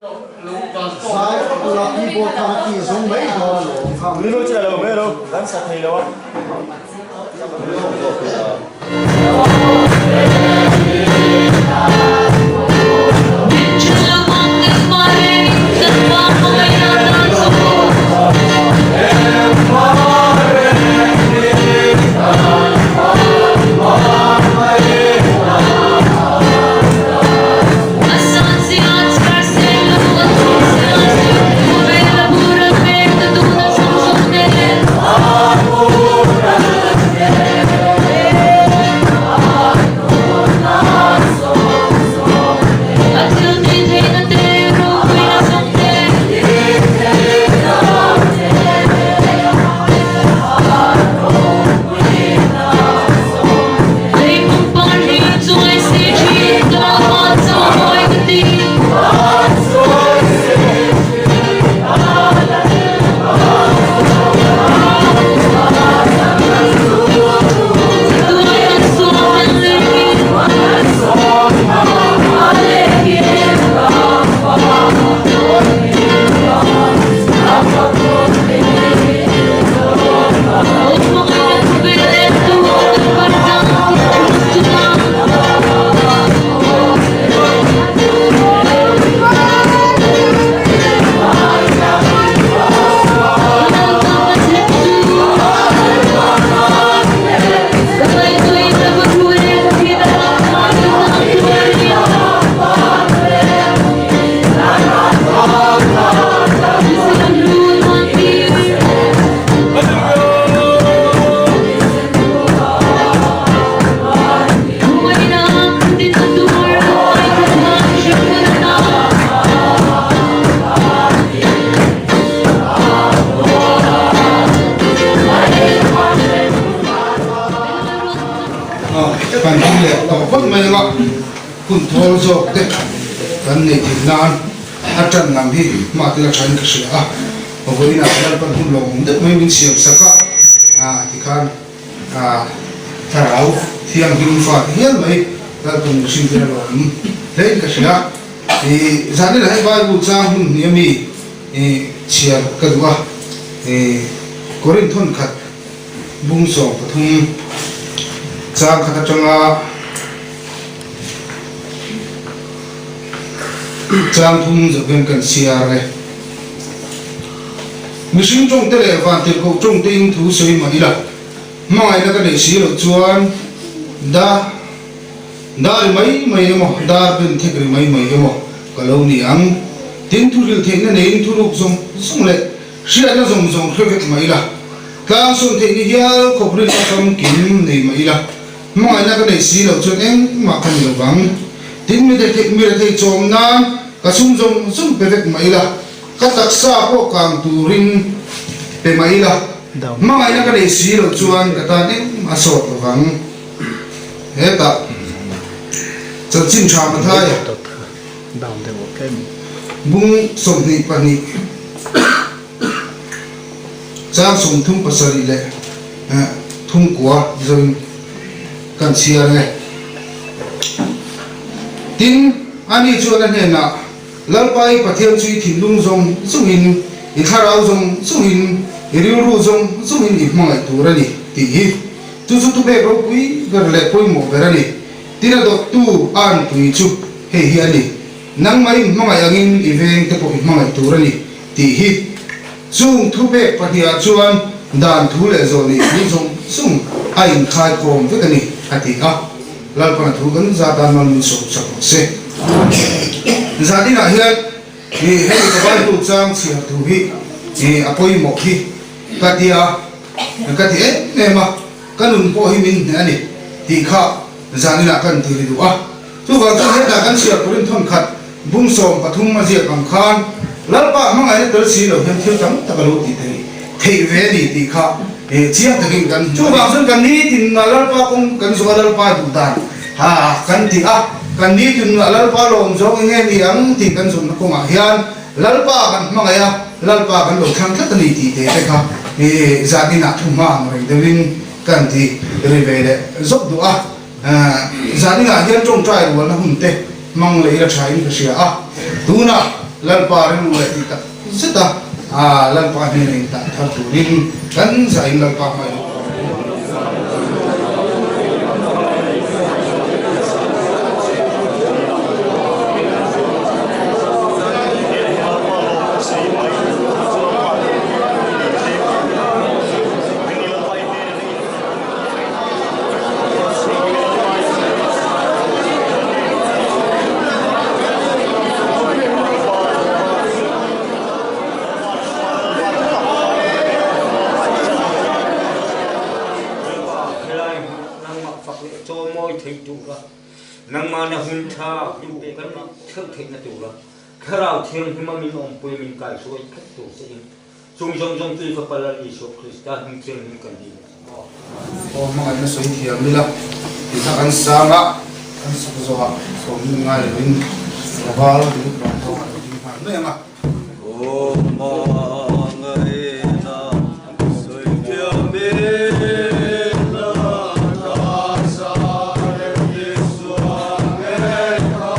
Zai vak la keyboard khan a key zawng mai dawn alawm kha. Kan him leh tawh phawt mai anga hun thawl zawk te kan neih theih nan a tan lam hi hma tila thain ka hria a, vawiinah Lalpan hun lawmawm deuh mai min siam sak a tikhan thlarau thianghlim fa ti hial mai Lalpan mihring te lawmawm hlein ka hria. Zanin ah hei Bible chang hun hnih ami chhiar ka duh a, Korinth hawn khat bung 13 chang khat atanga chang thum zawh hian kan chhiar e. Mihring tawngte leh vantirhkoh tawngtein thu sawi mah ila, hmangaihna ka neih si loh chuan da da ri mai mai emaw, dar ben thek ri mai mai emaw ka lo ni ang. Tin, thu hrilh theihna neiin thuruk zawng zawng leh hriatna zawng zawng hre vek mah ila, tlang sawn theih ni hial khawp rinna famkim nei mah ila, hmangaihna ka neih si loh chuan engmah ka ni lo vang. Tin, mi rethei chawm nan ka sum zawng zawng pe vek mah ila, Ka taksa pawh kang turin pe mah ila, hmangaihna ka nei si loh chuan ka tan engmah a sawt lo vang. Hetah chanchin tha Mathai bung 22 chang 37 leh 39 zawin kan chhiar nge. Tin, ani chuan a hnenah. Lalpa i Pathian chu i thinlung zawng zawngin, i thlarau zawng zawngin, i rilru zawng zawngin i hmangaih tur a ni, tih hi. Chu chu tubek ropui ber leh pawimawh ber a ni. Tin a dawttu a anpui chu hei hi a ni, Nangmah in hmangaih angin i veng te pawh i hmangaih tur a ni, tih hi. Chung thubek pahnihah chuan dan thu leh zawh neih thu zawng zawng a inkhai khawm vek a ni, a ti a. Lalpana thu kan zat a mal min sawm sak rawh se. Zan inah hian hemi ka Bible chang chhiar thu hi a pawimawh hi ka ti a, ka ti em em a, ka nun pawh hi min hneh a ni tih kha zan inah kan ti ri duh a. Chuvang chuan hetah kan chhiar turin thawnkhat bung 13 a ziak ang khan Lalpa hmangaihna tel si lo hian thil tam tak a lo tih theih theih ve a ni tih kha chiang takin kan hmu a ni. Chuvang chuan kan nitin nunah Lalpa kawng kan zawh a, Lalpa duh dan kan ti a, kan nitin nunah Lalpa lawm zawng eng nge ni ang tih kan zawhna kawngah hian Lalpa kan hmangaih a, Lalpa kan lo thlang tlat a ni tih te te kha zan inah thu hma ang reng deuhin kan ti ri ve leh zawk duh a. Zaninah hian tawngtai rualna hun te hmang leh ila thain ka hria a, tunah. Lalpa rilru leh tih tak zet a, Lalpa hnena intah thar turin kan zahin Lalpa hmai luh khawm a ni. Nangmah fak leh chawimawi theih tura nangmahna hun tha hlu kan theuh theihna tura Thlarau Thianghlima min awmpui min kaihruai tlat tur che in Chung zawng zawng chu i Fapa Lal Isua Krista hming thianghlim kan dil a che. Aw hmangaihna sawi thiam ila ti kha kan sang a, kan sak zawhah sawmhmun ngai lovin val ringawt vang pawh a lo ding nghal mai ang a. Aw hmangaihna sawi thiam ila ka sar Isua ngei kha.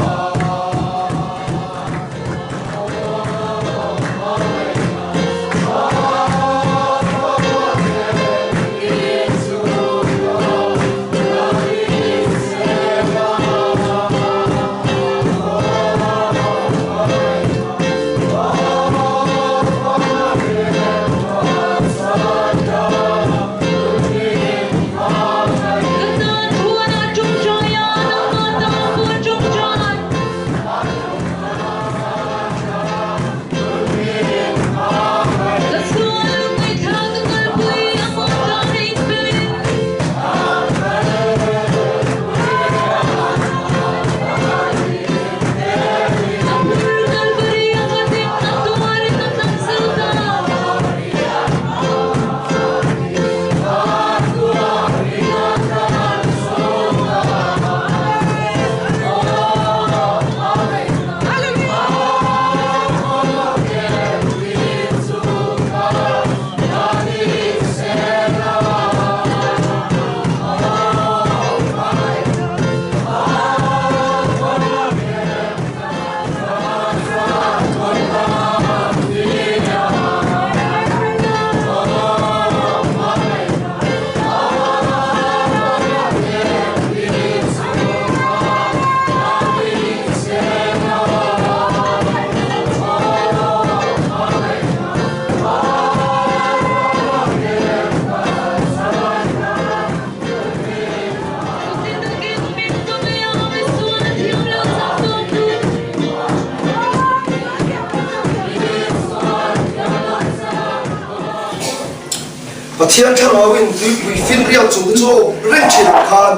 Pathian thlarauin tuipui finrial chung te chu a awp reng thin ang khan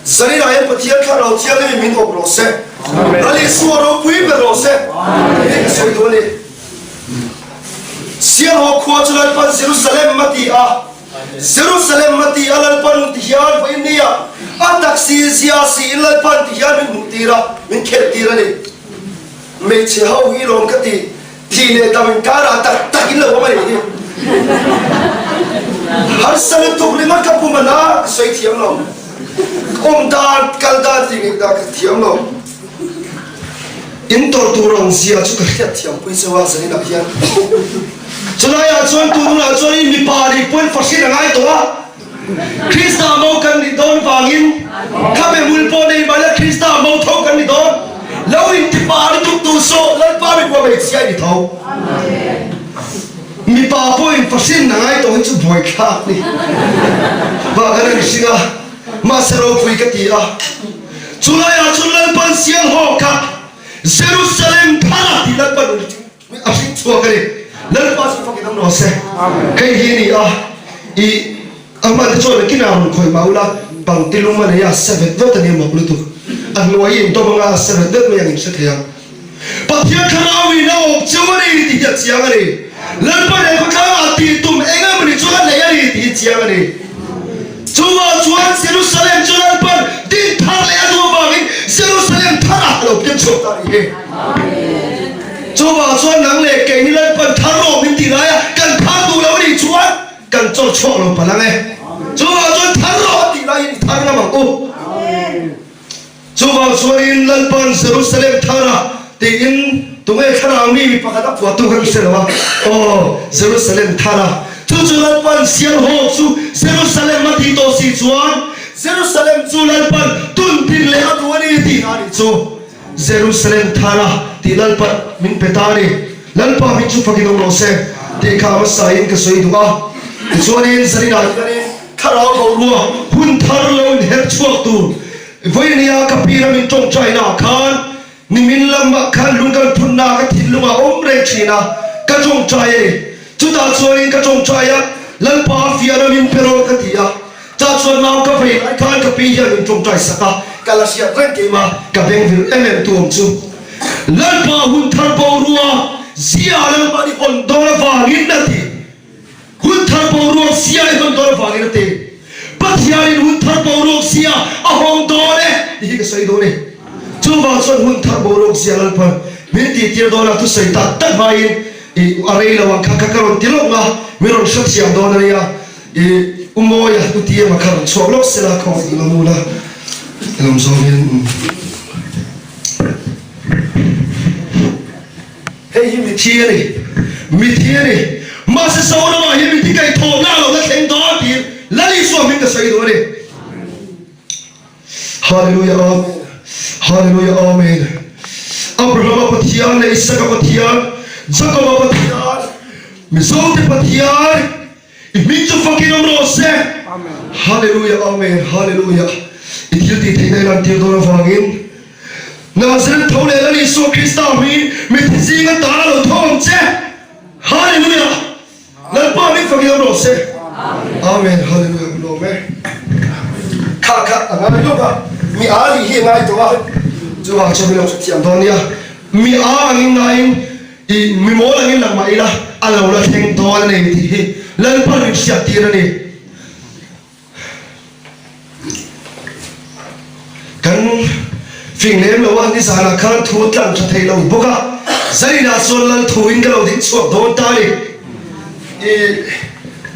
Zaninah hian Pathian thlarau thianghlimin min awp rawh se. Lal Isua ropui ber rawh se. Tih ka sawi duh a ni. Sialhaw khua chu Lalpan Jerusalem a ti a. Jerusalem a ti a Lalpan ti hian vawiin nia a taksi zia siin Lalpan ti hian min hmuh tir a, min khelh tir a ni. Hmeichhe ho hi lawm ka ti. Thih leh dam inkarah tak tak in lo awm a nih hi. Harsa lutuk ringawt ka pum a na ka sawi thiam lo. Ka awm dan, kal dan tih ngaih dan ka thiam lo. In tawrh tur ang zia chu ka hriat thiam pui cheu a zaninah hian. Chulaiah chuan tununah chuan in mipa nih pawhin fahrin a ngai tawh a. Krista mo kan nih dawn vangin khabe hmul pawh nei mahla Krista mo tho kan ni dawn. Lo inti pa lutuk tu sawh Lalpa mipa hmeichhia i ni tho. Mipa pawhin fahrin a ngai tawh hi chu buaithlak ni. Vah kan an hring a, mahse ropui ka ti a. Chulaiah chuan Lalpan sialhawk kha Jerusalem thar a tih Lalpan A hring chhuak a ni. Lalpa chu fakin awm rawh se. Hei hi a ni a, i a hman te chuan nakinah rawn khawih mah ula, pangti lum a nei a, a se vet vet a ni mak lutuk. A hnuai i intawm anga a se vet vet mai ang in hre thei ang. Pathian thlarau in a awm cheu a ni tih hi a chiang a ni. Lalpa nen khawtlangah tih tum eng emaw ni chuan a nei a ni tih hi chiang a ni. Chuvang chuan Jerusalem chu Lalpan din thar leh a duh avangin Jerusalem tharah a lo piang chhuak ta a ni hi. Chuvang chuan nang leh kei ni Lalpan thar rawh min tih laia kan thar duh lo nih chuan kan chawr chhuak lo palh ang e. Chuvang chuan thar rawh a tih laiin i thar ngam ang u. Chuvang chuanin Lalpan Jerusalem thara tiin. Tunge thlarau mi mi pakhat a phuahtu kha ka hre lo a, aw Jerusalem thar a, chu chu Lalpan Sialhawk chu Jerusalem a tih tawh si chuan Jerusalem chu Lalpan tun tin leh a duh a ni tih a nih chu Jerusalem thar a tih Lalpan min pe ta a ni. Lalpa min chu fakin awm rawh se tih kha hmasa in ka sawi duh a, tichuanin zaninah hianin thlarau boruak hun thar lo inher chhuak tur vawinia ka pi ram in tawngtaina ah khan Nimin lamah khan lung kan phunna ka thinlungah a awm reng thin a, ka tawngtai a ni. Chutah chuanin ka tawngtai a, Lalpa a fiah ram in pe rawh ka ti a. Chah chuan nau ka vei lai khan ka pi hian min tawngtai sak a, ka la hriat reng keimah ka beng vir em em tu awm chu. Lalpa hun thar boruak zia Lalpa ni hawn dawn avangin a ti. Hun thar boruak sia i hawn dawn avangin a ti. Pathianin hun thar boruak sia a hawng dawn e tih hi ka sawi dawn e. Chuvang chuan hun thar boruak zia Lalpan min tihtir dawn a, thusawi tak tak hmain i a rei lo ang kha kha ka rawn ti lawk nga, min rawn hrethiam dawn a nia. I U Mawia U Tiama kha rawn chhuak lawk sela khawngaih in awm ula i lawm zawngin umm. Hei hi mithi a ni, mithi a ni. Mahse Zoramah hian mithi kaihthawhna a lo la thleng dawn tiin Lal Isua hming ka sawi duh a ni. Hallelujah Amen Hallelujah Amen Abrahama Pathian leh Isaka Pathian, Jakoba Pathian, Mizote Pathian, I hming chu fakin awm rawh se. Hallelujah Amen Hallelujah I thil tih theihna i lantir dawn avangin Nazareth tho leh Lal Isua Krista hmingin mithi zinga ta a lo tho ang che. Hallelujah Lalpa hming fakin awm rawh se. Amen Hallelujah Ka lawm e. Kha kha a ngai lawk a, mi a nih hi a ngai tawh a, chuvang chuan min lo hrethiam dawn nia. Mi a angin ngaiin I mi mawl angin lang mah ila, a lo la thleng dawn a nei tih hi Lalpa min hriat tir a ni. Kan fing lem lo a, nizanah khan thu tlang tha thei lo bawk a, zaninah chuan Lal thuin ka lo ding chhuak dawn ta a ni. I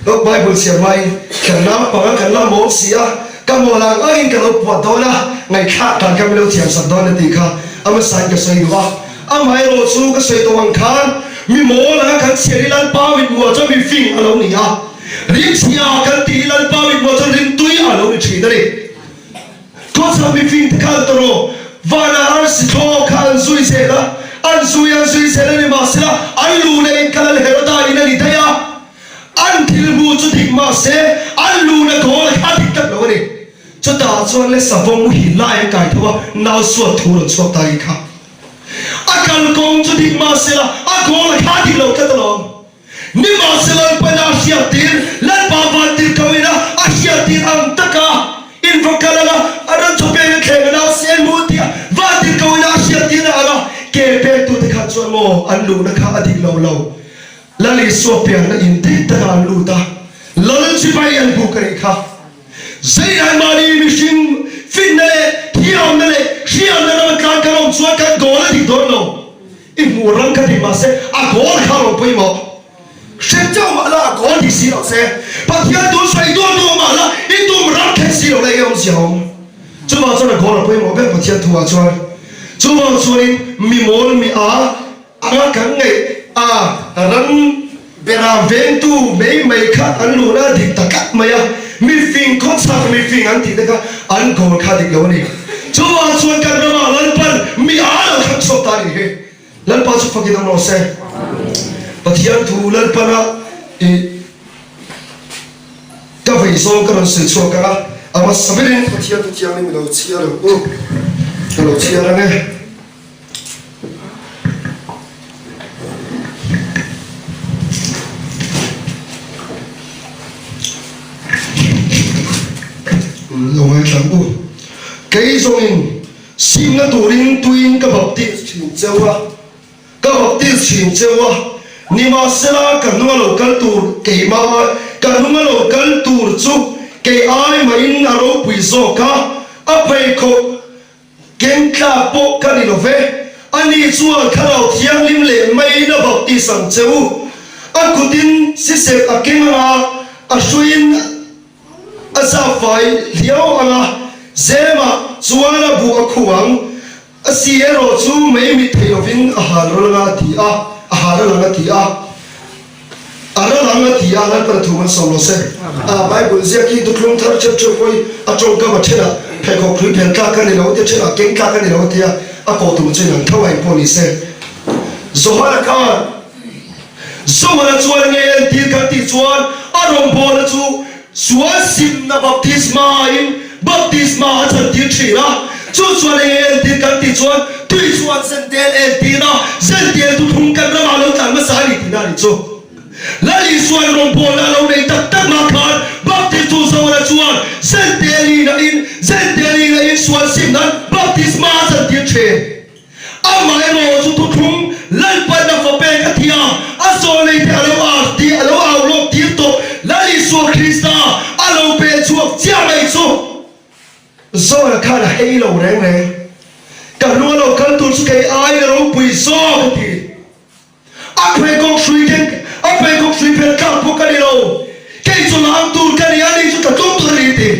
lawk Bible chhiar hmain kan naupang a kan la mawl si a, ka mawl ang angin ka lo puat dawn a, ngaihthlak dan kha min lo thiamsak dawn a tih kha a hmasain ka sawi duh a. Amaherawh chu ka sawi tawh ang khan mi mawl anga kan chhiar hi Lalpa mithmuah chuan mi fing a lo ni a, rimchhia kan tih hi Lalpa mithmuah chuan rimtui a lo ni thin a ni. Khawchhak mi fing te khan tawrh vanah arsi thlawk kha an zui zel a, an zui an zui zel a ni mahsela an lu leh in kha Lal Heroda in a ni daih a, an thil hmuh chu dik mahse an lu na goal kha a dik tak lo a ni. Chutah chuan le savawm muhil lai an kai tho a, nau suat thu rawn chhuak ta i kha. A kalkawng chu dik mahsela a goal a kha dik lo tlat alawm. Nimahsela Lalpaina a hriattir, Lalpa vantir ko ina a hriattir ang taka in va kal anga a ran chaw peng a thleng a nau sel mu tia vantir ko ina a hriattir na anga ke pengtute khan chuan maw an luhna kha a dik lo lo. Lal Isua pianna in dik takah an lut a, Lal chibai an buk a nih kha. Zeirai mahni mihring finna leh thiamna leh hriatna rama tlan kan awm chuan kan goal a dik dawn lo. I hmuh ram kha dik mahse a goal kha a rawn pawimawh. Hre chauh mah la a goal dik si lo se. Pathian tun sawi duah duah mah la i tum ram thleng si lo la enge awmzia awm. Chuvang chuan a goal a pawimawh ber Pathian thuah chuan. Chuvang chuanin mi mawl mi a Anga kan ngaih a, ram bera vengtu mai mai kha an luhna a dik ta tlat mai a, mifing khawchhak mifing an tih te kha an goal kha a dik lo a ni. Chuvang chuan kan ramah Lalpan mi a lo thlang chhuak ta a nih hi. Lalpa chu fakin awm rawh se. Pathian thu Lalpana i ka vei zawng ka rawn sawi chhuak ang a, a hmasa berin Pathian thu thianghlim i lo chhiar ang u, ka lo chhiar ang e. Lo ngaithla ang u. Kei zawngin simna turin tuiin ka baptis thin cheu a, ka baptis thin cheu a, nimahsela ka hnunga lo kal tur keimah ka hnunga lo kal tur chu kei ai mahin a ropui zawk a, a pheikhawk Keng tlak pawh ka ni lo ve. Ani chuan Thlarau Thianghlim leh meiin a baptis ang che u. A kutin sisep a keng ang a, a hruiin a zap fai hliau ang a, zemah chuan a buh a khu ang. A si erawh chu mei mit thei lovin a hal ral anga a ti a, a hal ral ang a ti a, a ral ang a ti a, Lalpan a thu man sawm lo se. A Bible ziak hi thuthlung thar cheuh cheuh pawhin a tawngkam a thenah pheikhawk hlui phel tlak a ni lo tia thenah keng tlak a ni lo tia a kawh tum chu inang tho a engpawh ni se. Johana khan Johana chuan nge entir kan tih chuan a rawngbawlna chu Sual simna baptisma in baptisma a chantir thin a, chu chuan eng nge entir kan tih chuan tui chuan zentel entir a, zentel thuthlung kan ramah lo tlan hmasa a ni tihna a nih chu. Lal Isua'n rawngbawlna a lo nei tak tak mah khan baptistu Zohana chuan zentel ina in zentel ina in sual simna baptisma a chantir thin. Amaherawh chu thuthlung Lalpanna fa pek a thia, a zawlneite a lo ar tih a lo au lawk tir tawh Lal Isua Krista a lo peh chhuak chiah mai chu Zawna khan a hei lo reng reng. Ka hnung a lo kal tur chu kei aiin a ropui zawk a ti. A pheikhawk hrui keng, a pheikhawk hrui phel tlak pawh ka ni lo. Kei chu lang tur ka ni, ani chu tla tlum tur a ni ti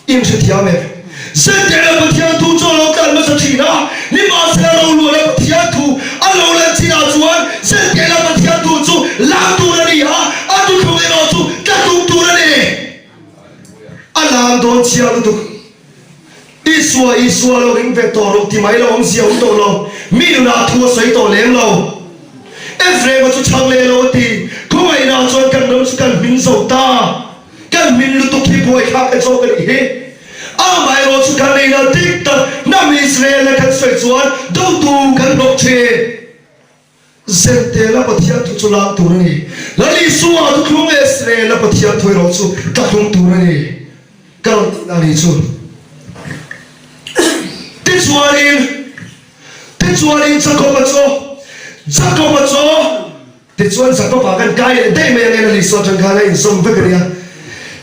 in hrethiam em? Zentela Pathian thu chu a lo tlan hmasa thin a, nimahsela roluala Pathian thu a lo lan chinah chuan Zentela Pathian thu chu lang tur a ni a, a thuthlung erawh chu tla tlum tur a ni. A lang dawn chiang lutuk. Isua, Isua lo ring ve tawh rawh ti mai lo awmzia awm tawh lo, mi nunah thu a sawi tawh lem lo. Ephraim-a chu chhang leh lo a ti, Khawngaihna chuan kan ram chu kan hmin zo ta, kan hmin lutuk hi buaithlak e zawk a nih hi. Amaherawh chu kan neihna dik tak hnam Israel-a kan sawi chuan dotu kan hlawh thin. Zentela Pathian thu chu lak tur a ni. Lal Isua thuthlung Israela Pathian thu erawh chu tlahlum tur a ni. Ka rawn tihna a ni chu. Tichuanin, tichuanin Jakoba chu, Jakoba chu, tichuan Jakoba kan kai leh daih mai ang e, Lal Isua atang khan a inzawm vek a nia.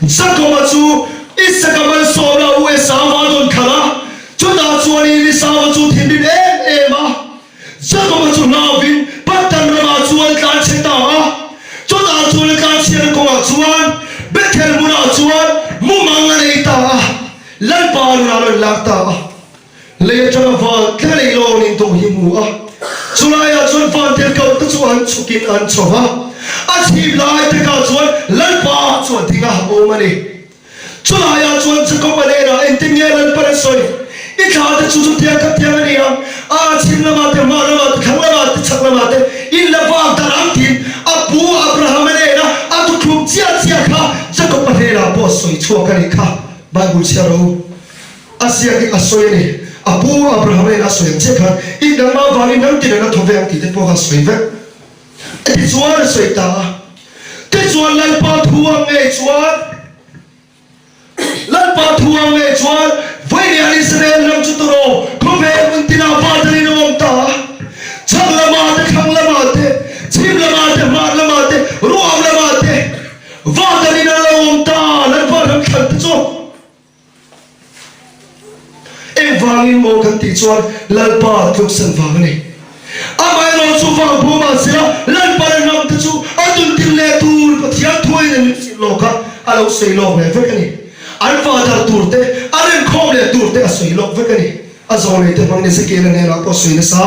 Jakoba chu Isaka malsawmna u Esauva a rawn khalh a, chutah chuanin Esauva chu thinrim em em a, Jakoba chu hlauvin Pattan ramah chuan tlan chhe ta a. Chutah chuan a tlan chhiatna kawngah chuan Bethel hmunah chuan mumang a nei ta a, Lalpa nunah a rawn lak ta a. Lei atanga van thleng lei lawnin tawh hi hmu a, chulaiah chuan van tirhkoh te chu an chhukin an chho va, a chhip lai takah chuan Lalpa chu a ding a, awm a ni. Chulaiah chuan Jakob-a hnenah engtin nge Lalpan a sawi? I thla te chu chutiang kha tiang a ni ang, a chhim lamah te, hmar lamah te, thlang lamah te, chhak lamah te in la vak dar ang tiin a pu Abraham-a hnena a thuthlum chiah chiah kha Jakob-a hnenah pawh a sawi chhuak a nih kha. Bible chhiar rawh u. A ziak hi a sawi a ni. A pu Abraham-a hnena a sawi ang chiah khan in nangmah avangin nang tinan a thaw ve ang tih te pawh kha a sawi vek. Tichuan a sawi ta a. Tichuan Lalpa thu ang ngei chuan, Lalpa thu ang ngei chuan Vawiin Israel ram chu tawraw khawvel hmun tinah Pathianin a awm ta a. Chhak lamah te, thlang lamah te, chhim lamah te, hmar lamah te, ruam lamah te Pathianin an lo awm ta a, Lalpa ram thlan te chu. Engvangin maw kan tih chuan Lalpa tluksan vang a ni. Amaherawh chu vang pawh mahsela Lalpa leh hnamte chu a tuntir leh tur Pathian thuain an inchilh lawk a, a lo sawi lawk leh vek a ni. An vahdarh tur te, a remkhawm leh tur te a sawi lawk vek a ni. A zawlei te hmangin Ezekiel-a hnenah pawh a sawi nasa.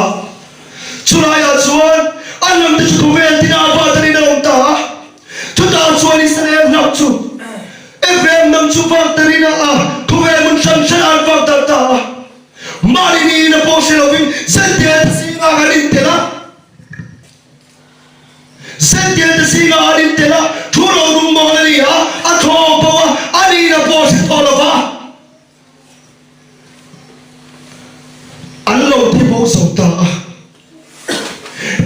Chulaiah chuan an hnamte chu khawvel tinah a vahdarhin a awm ta a. Chutah chuan Israel hnam chu Ephraim hnam chu vak tarin a a, khawvel hmun hran hran an vak darh ta a. Mahni niin a pawh hre lovin Zential te zingah an intel a. Zential te zingah an intel a, thu rorum mawl a ni a, a thaw bo a, a niin a pawh hre tawh lo va. An lo thi bo zo ta a.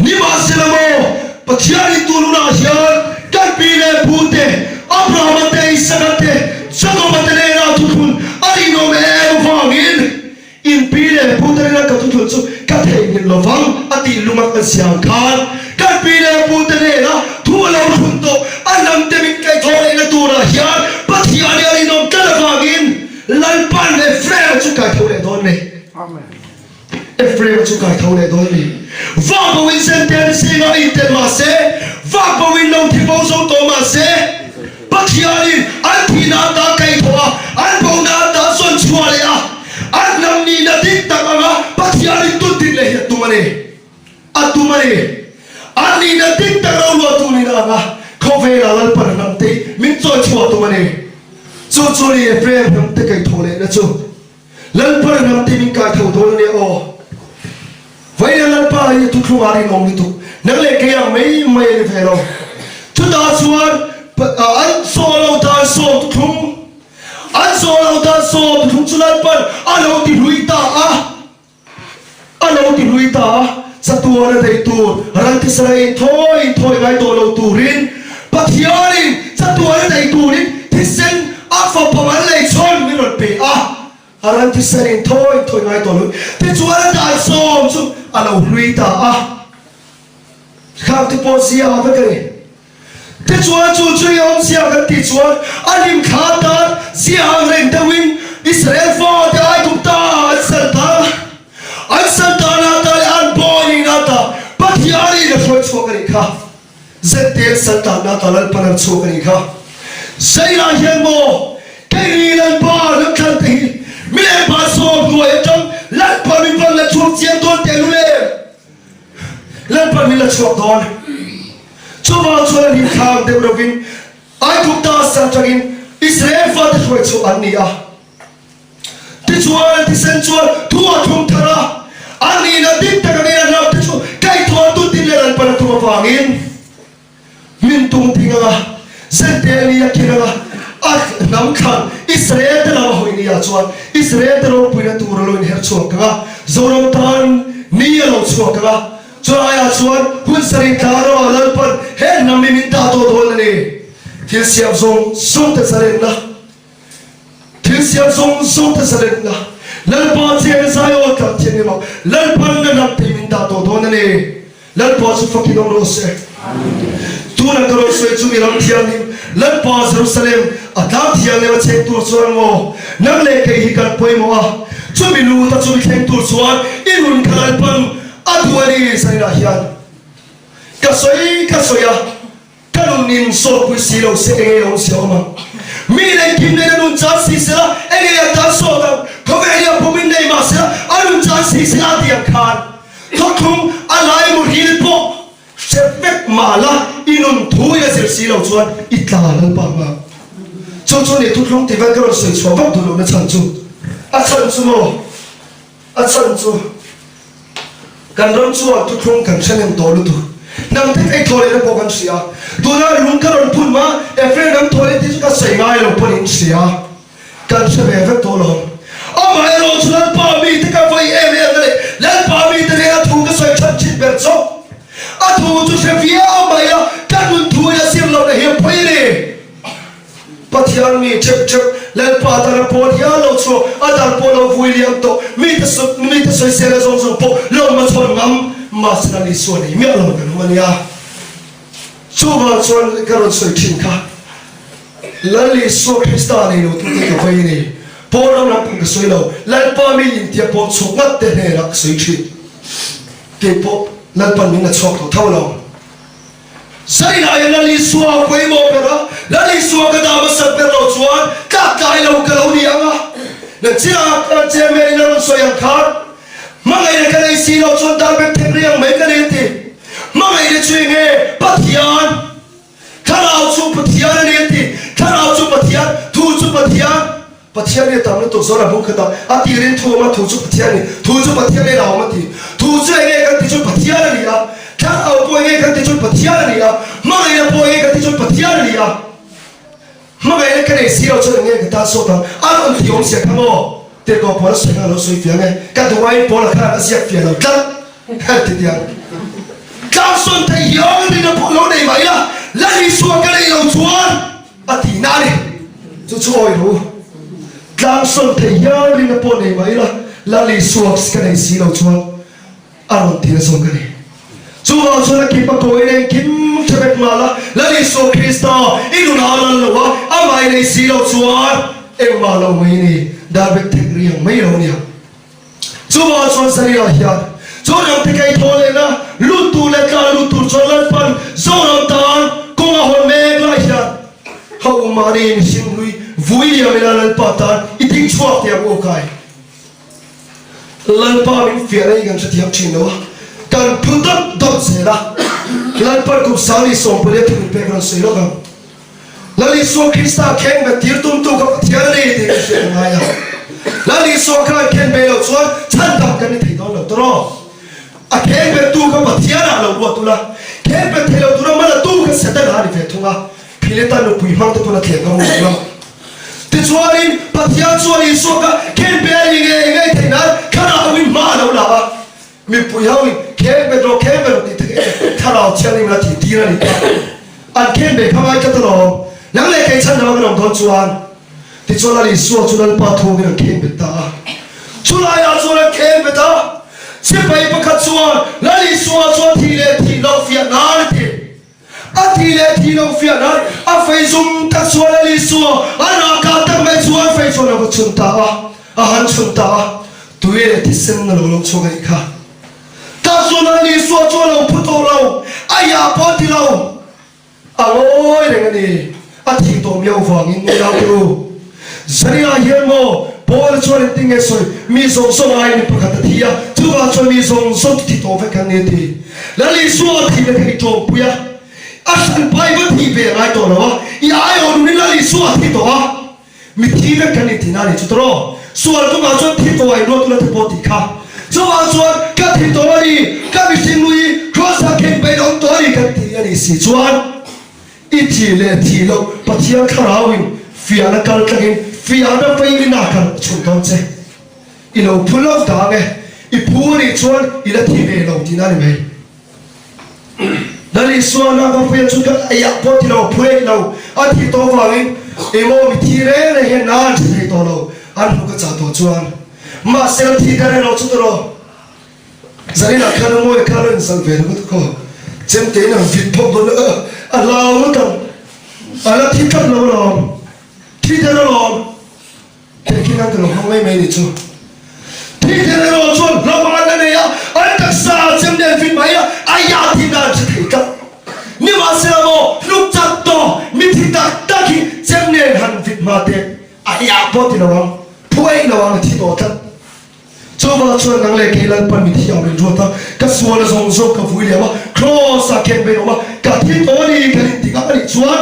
Nimahsela maw, Pathianin tun hunah hian kan pi leh pu te, Abrahama te, Isaka te, Jakoba te nena thuthlun a rinawm em avangin in pi leh pu te nena ka thuthlun chu ka theihnghilh lo vang a tih lung a kan siam khan kan pi leh pu te nena thu a lo thlun tawh a hnam te min kaihthawh lehna turah hian Pathian hi a rinawm tlat avangin Lalpan Ephraim chu kaitho leh dawn ni. Ephraim chu kaitho leh dawn ni. Vak bo in Zentene zingah a intel mah se, vak bo in lo thi bo zo tawh mah se, Pathianin an thihna ata kaihthawh a, an bona ata zawn chhuah leh a, an hnam nihna dik tak anga. leh hi a tum a ni. A tum a ni. A nihna dik tak ro luah tu nihna anga khawvela Lalpan a hnamte hi min chawi chhuah tum a ni. Chu chu ni Ephraim hnamte kaihthawh lehna chu. Lalpan a hnamte min kaitho dawn a nia aw. Vawiin Lalpa hi a thuthlung ah rinawm lutuk. Nang leh kei ang mai mai a ni ve lo. Chutah chuan an saw lo dan sawm thuthlung, an saw lo dan sawm thuthlung chu Lalpan a lo ti hlui ta a. A lo ti hlui ta a, chatuan a daih tur ral thisara inthawi inthawi ngai tawh lo turin Pathianin chatuan a daih turin thisen a fapa mal lei chhawn min rawn pe a, a ral thisara inthawi inthawi ngai tawh lo tichuan a dan sawm chu a lo hlui ta a. Khang te pawh zia vek a ni. Tichuan chu chu i awmzia kan tih chuan a hlim thla tan zia ang reng deuhin Israel fate Aigupta an sal ta an sal tan ata leh an bawi in ata Pathianin a hruai chhuak a nih kha. Zentel sal tanna ata Lalpan an chhuak a nih kha. Zailah hian maw keini Lalpa lam thlan te hi mi leh pa sawm hnuai atang Lalpa min van la chhuak chiang dawn tehlul em? Lalpan min la chhuak dawn. Chuvang chuan an himthlang deuh rovin Aigupta sal tangin Israel fate hruai chhuah an ni a. Tichuan an thisen chuan thu a thlung thar a, an nihna dik tak angin an ram te chu kaihthawh tutin leh Lalpan a tum avangin Min tung ding anga, Zente ni a kin anga, a hnam thlan Israel te lam a hawi ni ah chuan Israel te ropuina tur a lo inher chhuak ang a, Zoram tan ni a lo chhuak ang a, chulai ah chuan hun sarih tla ramah Lalpan he hnam hi min dah tawh dawn a ni. Thil siam zawng zawng te zalenna, thil siam zawng zawng te zalenna, Lalpa chena Zion tlang thianghlim ah Lalpan na hnam te hi min dah tawh dawn a ni. Lalpa chu fakin awm rawh se. Tuna ka rawn sawi chu mi ram thianghlim Lalpa Jerusalem a tlang thianghlim a cheng tur chuan maw nang leh kei hi kan pawimawh a, chumi lut a chumi thleng tur chuan i nun kha Lalpan a duh a ni zainah hian ka sawi ka sawi a. Ka nun in sawtpui si lo se enge awm si awm ang? Mi engkim nen a nun chan si sela enge a tan sawt ang? Khawvel hi a pum in nei mah sela a nun chan si sela a ti ang khan thawthlung a lai muhil pawh hre vek mah la i nun thu in a zir si lo chuan i tla Lalpa hma. Chu chu ni thuthlung ti vel ka rawn sawi chhuah vak duh lohna chhan chu a chhan chu maw? A chhan chu kan ram chuan thuthlung kan hre nem tawh lutuk. Hnam te ei thaw lehna pawh kan hria. Tuna lung ka rawn phun hma Ephraim ram thaw leh tih chu ka sawi ngai lo pawn in hria. Kan hre ve vek tawh lo. Amaherawh chu Lalpa mite ka vawi em em na leh Lalpa mite nena thu ka sawi chhan thin ber chawp. A thu chu hre viau mai a, ka nun thu in a zir lohna hi a pawi a ni. Pathian mi ṭhep ṭhep, Lalpa tana pawl hial lo chhuak, a dar pawh lo vui liam tawh, mite mite sawisel a zawng zawng pawh lo hmachhawn ngam, mahse Lal Isua nei miah lo kan awm a nia. Chuvang chuan ka rawn sawi ṭhin kha, Lal Isua Krista nei lo tute ka vei a ni. Pawl ram lam pawh ka sawi lo, Lalpa mi intia pawl chhuak ngat te hnenah ka sawi ṭhin. Kei pawh Lalpan min la chhuak tawh tho lo. Zainah hian Lal Isua a pawimawh ber a, Lal Isua ka dah hmasat ber loh chuan tlak tlai lo ka lo ni ang a. Na chiah a chairman in a rawn sawi ang khan, Hmangaihna ka nei si loh chuan dar bek thek riang mai ka ni a ti. Hmangaihna chu eng nge? Pathian. Thlarau chu Pathian a ni a ti. Thlarau chu Pathian, Thu chu Pathian. Pathian hi a tam lutuk zawn a bung khat a, a tirin thu awm a, thu chu Pathian a ni, thu chu Pathian in a awm a ti. Thu chu eng nge kan ti chuan Pathian a ni a, thlarau pawh eng nge kan ti chuan Pathian a ni a, hmangaihna pawh eng nge kan ti chuan Pathian a ni a. Hmangaihna ka nei si lo chuan eng nge ka tan sawt ang, a rawn ti awm sia kha maw? Tirhkoh Paula sawi khan a lo sawi fiah nge, ka duh aiin Paula khan a ziak fiah lo tlat, ti tiang. Tlangsawn theih hian rinna pawh lo nei mah ila, Lal Isua ka nei lo chuan, A tihna a ni. Chu chu awi ru. Tlangsawn thei hial rinna pawh nei mah ila, Lal Isua ka nei si lo chuan a rawn ti na zawk a ni. Chuvang chuan a kip a kawiin a engkim tha vek nghal a, Lal Isua Krista i nun a lal lo a, amah i nei si lo chuan engmah lo mai ni, darbek thek riang mai lo nia. Chuvang chuan Zariah hian chu ramte kei thaw lehna lut tur leh tlan lut tur chuan Lalpan Zoram tan kawng a hawn mek lai hian ho mahni mihring hlui vui liam ila Lalpa tan i ding chhuak teh ang u kai. Lalpa min fiahna hi kan hrethiam thin lo a, kan phu dawt dawt zel a. Lalpan kum 1014 thu min pek rawn sawi lawk ang. Lal Isua Krista khen bet tir tumtu kha Pathian a ni tih kan hriat a ngai a. Lal Isua khan khen ve loh chuan chhandam kan ni thei dawn lo tawh rawh. A khen bettu kha Pathian ah lo ruat ula, khen bet thei lo tura mal a tu kha Setana a ni ve thung a, Phileta nupui hmang te pawn a thleng ngam lo. Tichuanin Pathian chuan Isua kha khen pe a ni ngei ngei theih nan Thlarauin hma a lo la a, mipui ho in khen bet rawh khen bet rawh tih te kha Thlarau Thianghlim la tih tir a ni kha. An khen ve kha ngai tlat alawm. Nang leh kei chhan dang a kan awm dawn chuan. Tichuan Lal Isua chu Lalpa thawngin an khen bet ta a. Chulaiah chuan an khen bet a, sipai pakhat chuan Lal Isua chuan thih leh thih loh fiah nan a ti. A thih leh thih loh fiah nan a fei zum tak chuan Lal Isua a rahkah tak mai chuan fei chuan a va chhun ta a, a han chhun ta a, tui leh thisen a lo lo chhuak a nih kha. Tah chuan Lal Isua chu a lo phu tawh lo, a iah pawh a ti lo. A ngawi reng a ni, a thih tawh miau vangin nge nau te u? Zariah hian maw Paul chuan engtin nge sawi, mi zawng zawng aiin mi pakhat a thi a, chuvang chuan mi zawng zawng chu thi tawh vek an ni a ti. Lal Isua a thihna kha i tawngpui a, a hranpa i va thih ve a ngai tawh lo a, i aiawh nunin Lal Isua a thi tawh a, Mi thi vek kan inti na ni chu tawh. Sual kawngah chuan thi tawh a inruat ula te pawh tih kha. Chuvang chuan ka thi tawh a ni, ka mihring nui Kross-ah khen peih awm tawh a ni kan ti a nih si chuan i thi leh thi loh Pathian Thlarauin fiahna kal tlangin fiahna feiin a kal chhun dawn che. I lo phu lo dang e, i phu a nih chuan i la thi ve lo tihna a ni mai. Lal Isua na va pui a chu ka eiah pawh ti lo, phu eih lo, a thih tawh vangin emaw mi thi reng reng hian na an hre thei tawh lo, an hmu ka chah tawh chuan. Mahse la thi ta reng lo chu tawh Zaninah khan a mawi kha lo inzalh ve ringawt khaw, chemte in ang vit phawk dawn a, a hlau ngawt ang, a la thi tlat lo alawm, thi der alawm. Tehkhin an ti lo hmang mai mai nih chu. Thihthil erawh chuan hlauh an la nei a, an taksa a chem nen fit mai a, a ya thin a an hre thei tlat. Nimahsela maw, hnuk chak tawh mithi tak tak hi chem nen han fit hma teh a ya pawh ti lo ang, phu eih lo ang a thi tawh tlat. Chuvang chuan nang leh kei Lalpan min thiam in ruat a, ka sual a zawng zawng ka vui liam a, Kraws ah khen vein awm a, ka thi tawh a ni kan inti ngam a nih chuan,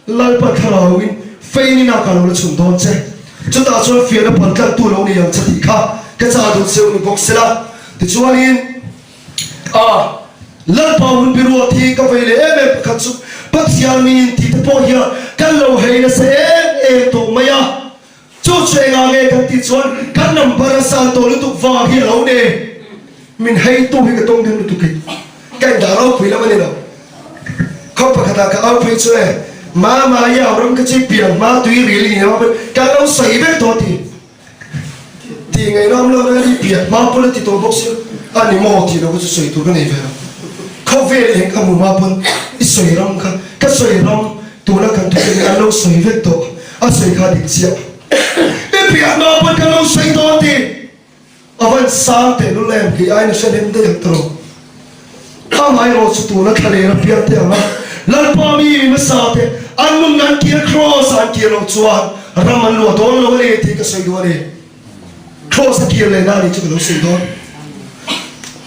Lalpa thlarauin feinin a ka lo la chhun dawn che. Chutah chuan fiahna pal tlattu lo ni ang che tih kha ka chah duh cheu ni bawk sela. Tichuanin, a Lalpa hun biruat hi ka vei leh em em pakhat chu Pathian min tih te pawh hian kan lo hei nasa em em tawh mai a. Chu chu engah nge kan tih chuan kan number a san tawh lutuk vang hi a lo ni. Min heitu hi ka tawng deuh lutuk hi ka indah ropui lam a ni lo. Khaw pakhatah ka au phei chu e, Mama i au ram ka chi piang hma tui ril i ni lo pawn ka lo sawi vek tawh ti. Tih ngaihna awm lo na i pian hma pawn a ti tawh bawk si a ni maw tih lo kha chu sawi tur ka nei ve lo. Khawvel eng ka hmu hma pawn i sawi ram kha ka sawi ram tuna kan thu te hi an lo sawi vek tawh. A sawi kha dik chiah. I piah hma pawn ka lo sawi dawn ti. A van sang teh lul em kei aiin a hre hnem daih ang tawh. Amaherawh chu tuna thla leh a piang teh ang a, Lalpa mi mi hmasa te an nun an kir Kraws ah an kir loh chuan ram an luah dawn lo a ni tih ka sawi duh a ni. Kraws a kir leh na a nih chu ka lo sawi dawn.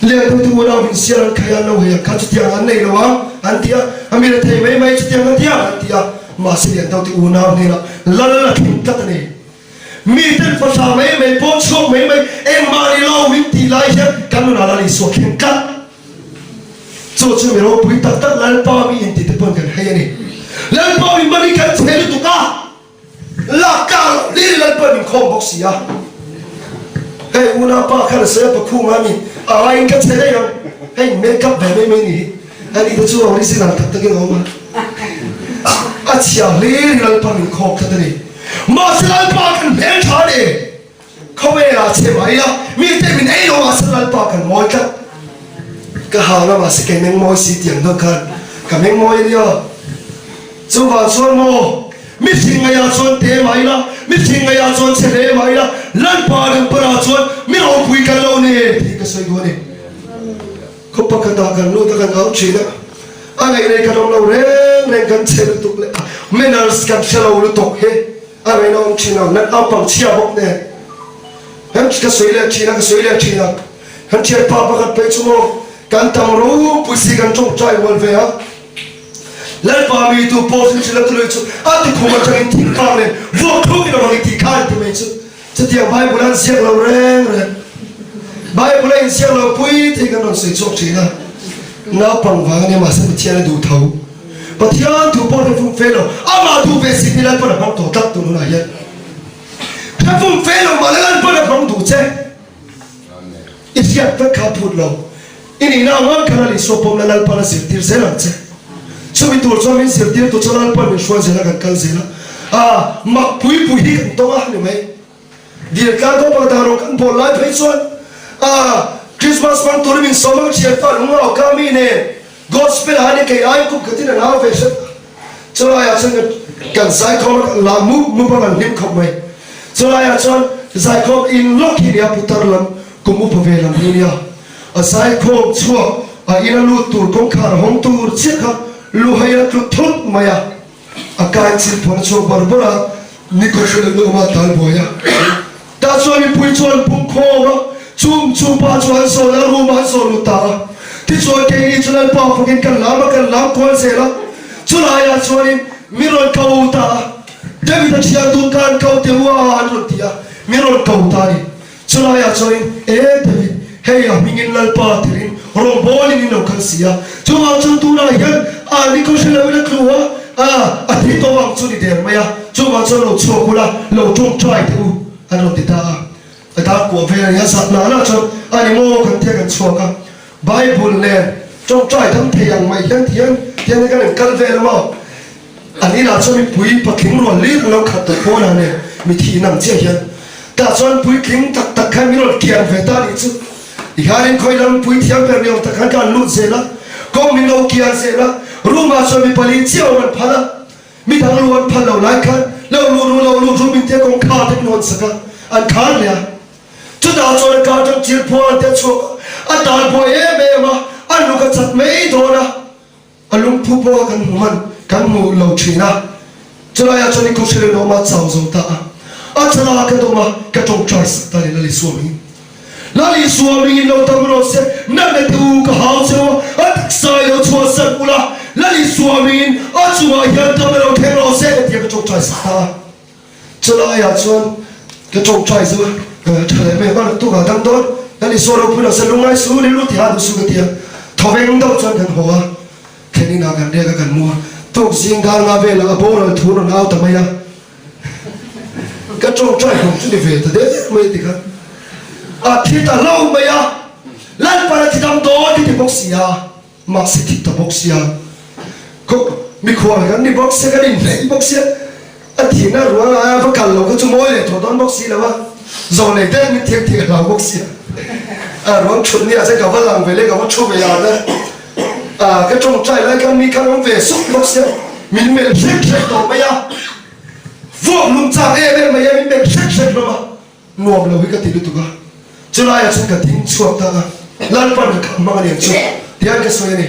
Liantu te unau in sial an khai a, an lo hei ang kha chutiang an nei lo ang an ti a, a mi rethei mai mai chutiang an ti ang an ti a, mahse Liantu te unau hnenah lal a thleng tlat a ni. Miten fathla mai mai pawh chhuak mai mai engmah ni lo min tih lai hian kan nunah Lal Isua thleng tlat. Chu chu mi ropui tak tak Lalpa mi inti te pawn kan hei a ni. Lalpa mi mani kan che lutuk a. Lak kar loh hlir Lalpa min khawm bawk si a. Hei unaupa khan a sawi a pakhum a mi a aiin ka che daih ang. Hei make up ve mai mai ni hi. Ani te chu original tak takin a awm a. A chhia hlir hi Lalpa min khawm tlat a ni. Mahse Lalpa kan hmel tha a ni. Khawvelah che mah ila mite min ei lo mahse Lalpa kan mawi tlat. Ka hang a mahse kei meng mawi si tiang deuh khan ka meng mawi a nia. Chuvang chuan maw mi thing ngaiah chuan te mah ila, mi thing ngaiah chuan che hle mah ila, Lalpa kan parah chuan mi ropui kan lo ni tih ka sawi duh a ni. Khaw pakhatah kan lut a kan au thin a, a ngaih nei kan awm lo reng reng kan che lutuk leh a manners kan hre lo lutuk hi. A ngaihna awm thin lo, nan au pang chhia bawk nen. Kan ka sawi leh thin a, ka sawi leh thin a. Kan thianpa pakhat phei chu maw kan tam ropui si kan tawngtai rual ve a. Lalpa mi tu pawh chu thil a tului chu a tukhum atangin thingtlang nen vuak thluk in a rawn intih kha an ti mai chu. Chutiang Bible an ziak lo reng reng. Bible a inziak lo pui tih kan rawn sawi chhuak thin a. Naupang vang a nia mahse Pathian a duh tho. Pathian thu pawh hre fum fe lo, amah duh ve si ti Lalpan a hmang tawh tlat tun hunah hian. Hre fum fe lo mahla Lalpan a hmang duh che. I hriat vek kha phut lo. I nihna ang ang kha Lal Isua pawmna Lalpan a zirtir zel ang che. Chumi tur chuan min zirtirtu chu Lalpan min hruai zel a kan kal zel a. Aa, mak pui pui hi kan tawng a ni mai. Dil tlang kawng pakhat ah rawng kan bawl lai phei chuan aa, Christmas hmang turin min sawm a ka thianpa lung au ka mi nen Gospel ah hian kei aiin kum khatin an au ve hret a. Chulaiah chuan kan zaikhawm a kan la mup mup a kan hlim khawp mai. Chulaiah chuan zaikhawm in lawk hi nia putar lam kum upa ve lam hi nia. A zaikhawm chhuak a in a lut tur kawngkhar a hawng tur chiah kha luhai a tlu thut mai a. A kai chil phawn a chhuak bar bar a, nikhaw hre leh nawm a tal buai a. Tah chuan mipui chu an pung khawm a, chung chu pa chu an zawn a, room ah an zawn lut ta a. Tichuan keini chu Lalpa fakin kan lam a, kan lam kual zel a. Chulaiah chuanin mi rawn ko ta a, David-a thian dun kha an ko teh u a, an rawn ti a, mi rawn ko ta a ni. Chulaiah chuanin, E David, hei a hmingin Lalpa tirin rawngbawlin in lo kal si a, chuvang chuan tunah hian a ni khaw hre loin a tlu a, a, a thi tawh ang chu ni der mai a, chuvang chuan lo chhuak ula, lo tawngtai teh u, an rawn ti ta a. A dar kuah vel a ni a, zat nana chuan a ni maw kan tia kan chhuak a, Bible nen tawngtai dam thei ang mai hian tihian tihian kan inkal vel a maw? An inah chuan mipui patling rual lir an lo khat tawh pawn a nen mi thih nang chiah hian tah chuan puitling tak tak khan min rawn kian ve ta nih chu i hianin khawi lam pui thiam ber ni awm tak khan ka an lut zel a, kawng min lo kian zel a, room ah chuan mi pali chiah awm an phal a, mi dang lu an phal lo lai khan lo lut ru lo lut ru min tia kawngkhar te min hawn sak a, an khar leh a. Chutah chuan a kar tang thil phuan te a chhuak a, a tal buai em em a, a luk a chat mai dawn a. A lungphu pawh kan hmu hman kan hmu lo thin a, chulaiah chuan i khawhrilh in awm a chau zo ta a, a chala ka dawm a, ka tawngtai sak ta ni Lal Isua hmingin. Lal Isua hmingin lo dam rawh se, natna te u ka hau cheu a, a taksa i lo chhuahsan ula, Lal Isua hmingin a chungah hian dam lo thleng rawh se ka ti a ka tawngtai sak ta a. Chulaiah chuan ka tawngtai zo a, tha leh mai hman tukah dang dawn, kan Isua ropui lo se lungngai su rilru ti ha duh su ka ti a, thawveng deuh chuan kan haw a, thlen inah kan riak a kan mu a, tuk zing dar nga velah a boral thu rawn au ta mai a, ka tawngtai hlawm chu ni ve ta der mai ti kha a thi ta hlauh mai a, Lalpan a thi dam dawn ti ti bawk si a. Mahse thik ta bawk sia, khaw mikhual kan ni bawk sia, kan inhneih bawk sia, a thihna rual aia va kal lo kha chu mawi leh tawh dawn bawk si lo a, zawh nei deuh min thiam tih ka hlau bawk sia, a ruang thut nia chuan ka va lang ve leh ka va thu ve an a, a ka tawngtai lai khan mi khan awm ve sup bawk sia, min melh hrek hrek tawh mai a, vuak lung chak em em mai a, min melh hrek hrek hlawm a. Nuam lo hi ka ti lutuk a, chulaiah chuan ka ding chhuak ta a, Lalpan ka kham hmang a ni ang chu tiang ka sawi a ni.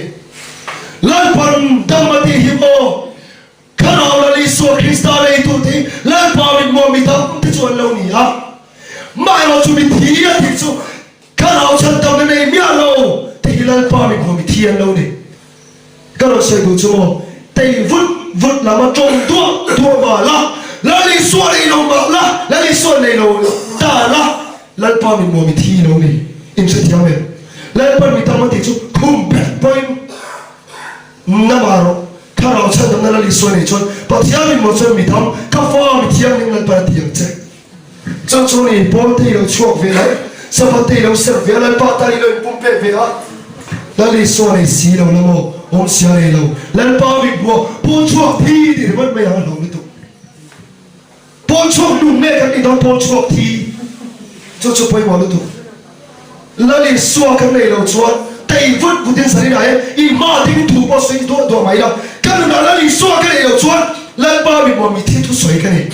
Lalpan dam a tih hi maw Thlarau Lal Isua Krista leitu te hi Lalpa mitmuah mi dam te chu an lo ni a, maherawh chu mithi a tih chu Thlarau chhandamna nei miah lo te hi Lalpa mitmuah mithi an lo ni. Ka rawn sawi duh chu maw, tei vut vut lam a tawng duah duah mah la, Lal Isua nei lo mah la, Lal Isua nei lo ta la, Lalpa min maw mi thi lo ni, in hrethiam em? Lalpan mi tam a tih chu khum bet pawhin na mah rawh, Thlarau chhandamna Lal Isua nei chuan Pathian min maw chuan mi dam, ka fa mi thianghlim Lalpan a ti ang che. Chu chu ni Paul te i lo chhuak ve a, Sabbath te i lo serh ve a, Lalpa tan i lo inpumpek ve a. Lal Isua nei si lo la maw, awmsia nei lo, Lalpa mi hmuh a, Paul chhuak thi tih ringawt mai ang a hlawm lutuk. Paul chhuak nung nge kan nih dawn Paul chhuak thi? Chu chu pawimawh lutuk. Lal Isua kan nei lo chuan tei vut vut in zanin ah hian i hma ding thu pawh sawi duah duah mai la, ka nunah Lal Isua ka nei lo chuan Lalpa mi hmuh mi thi thu sawi ka nei.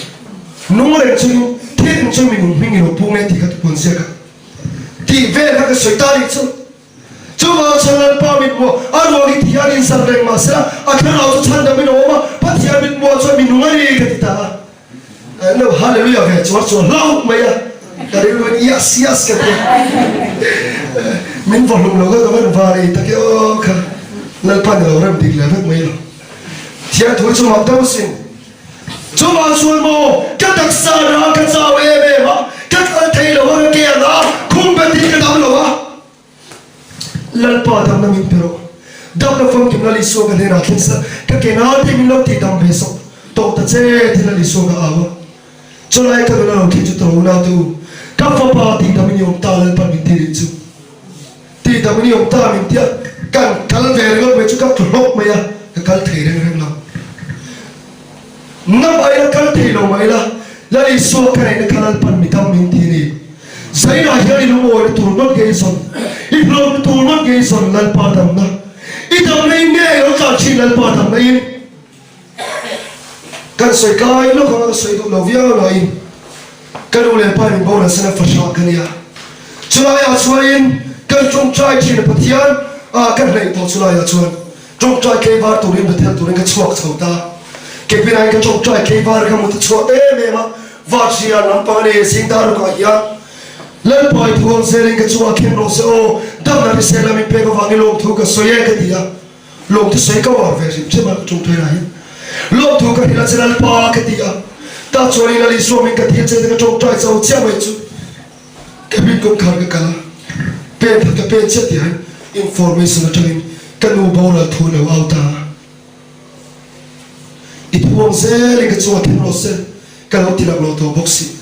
Nung reng chungin thil eng chu mi nung hming i lo pung e tih kha tupawn ziak a tih vel kha ka sawi ta nih chu. Chuvang chuan Lalpa mithmuh a ruang hi thian in zan reng mahsela a thlarau chu chhandam in a awm a, Pathian mithmuh ah chuan mi nung a ni ka ti ta a. An lo hallelujah ve chuar chuar hlauh mai a. Ka rilru in yes yes ka ti a. Min va hlum lo kha ka van va rei tak e aw kha. Lalpa ni lo rem dik leh vek mai lo. Thian thu chu mak deuh sin. Chuvang chuan maw ka taksa rang ka chau em em a, ka kal thei lo a, ka ke a na, khum bet hi ka dam lo a. Lalpa damna min pe rawh. Damna famkim Lal Isua ka hnenah thleng sa, ka ke na te min lo tih dam ve sawk tawh ta che ti Lal Isua ka au a. Chulai ka nuna lo thleng chu tawh unau te u, ka fapa tih dam in i awm ta Lalpan min ti rih chu. Tih dam in i awm ta min tia kan kal ve ringawt mai chu ka tlu hlawk mai a, ka kal thei reng reng lo. Ngam ai la kal thei lo mai la, Lal Isua ka neihna kha Lalpan mi dam min ti a ni. Zainah hian i lungawi na tur ngawt ngei zawn, i hlawm na tur ngawt ngei zawn Lalpa damna. I damna in nge i lo tlan thin Lalpa damna in? Kan sawi kai lawk anga ka sawi duh lo viau nain ka nu leh pa in boral sana fahrah ka nia. Chulaiah chuanin kan tawngtai thin a Pathian ah ka hnaih tawh chulaiah chuan Ṭawngṭai tleivar turin Bethel turin ka chhuak chho ta. Kepinain ka ṭawngṭai tleivar ka mut a chhuak em em a, Vatria lampang a ni, zingdar rukah hian Lalpa i thuam zelin ka chungah khen rawh se aw, damna hrisel lam in pek avangin lawmthu ka sawi e ka ti a, lawmthu sawi ka uar ve hrim hrim a ka ṭawngṭai lai hian lawmthu ka hrilh a che Lalpa ka ti a, tah chuan i Lal Isua min ka thil che te ka ṭawngṭai chho chiah mai chu. Ka hming kawngkhar ka kal a, pen khat ka pen chiah tih hian information atangin ka nu boral thu a lo au ta a. I thuam zelin ka chungah thleng rawh se, ka lo ti lak lo tawh bawk si.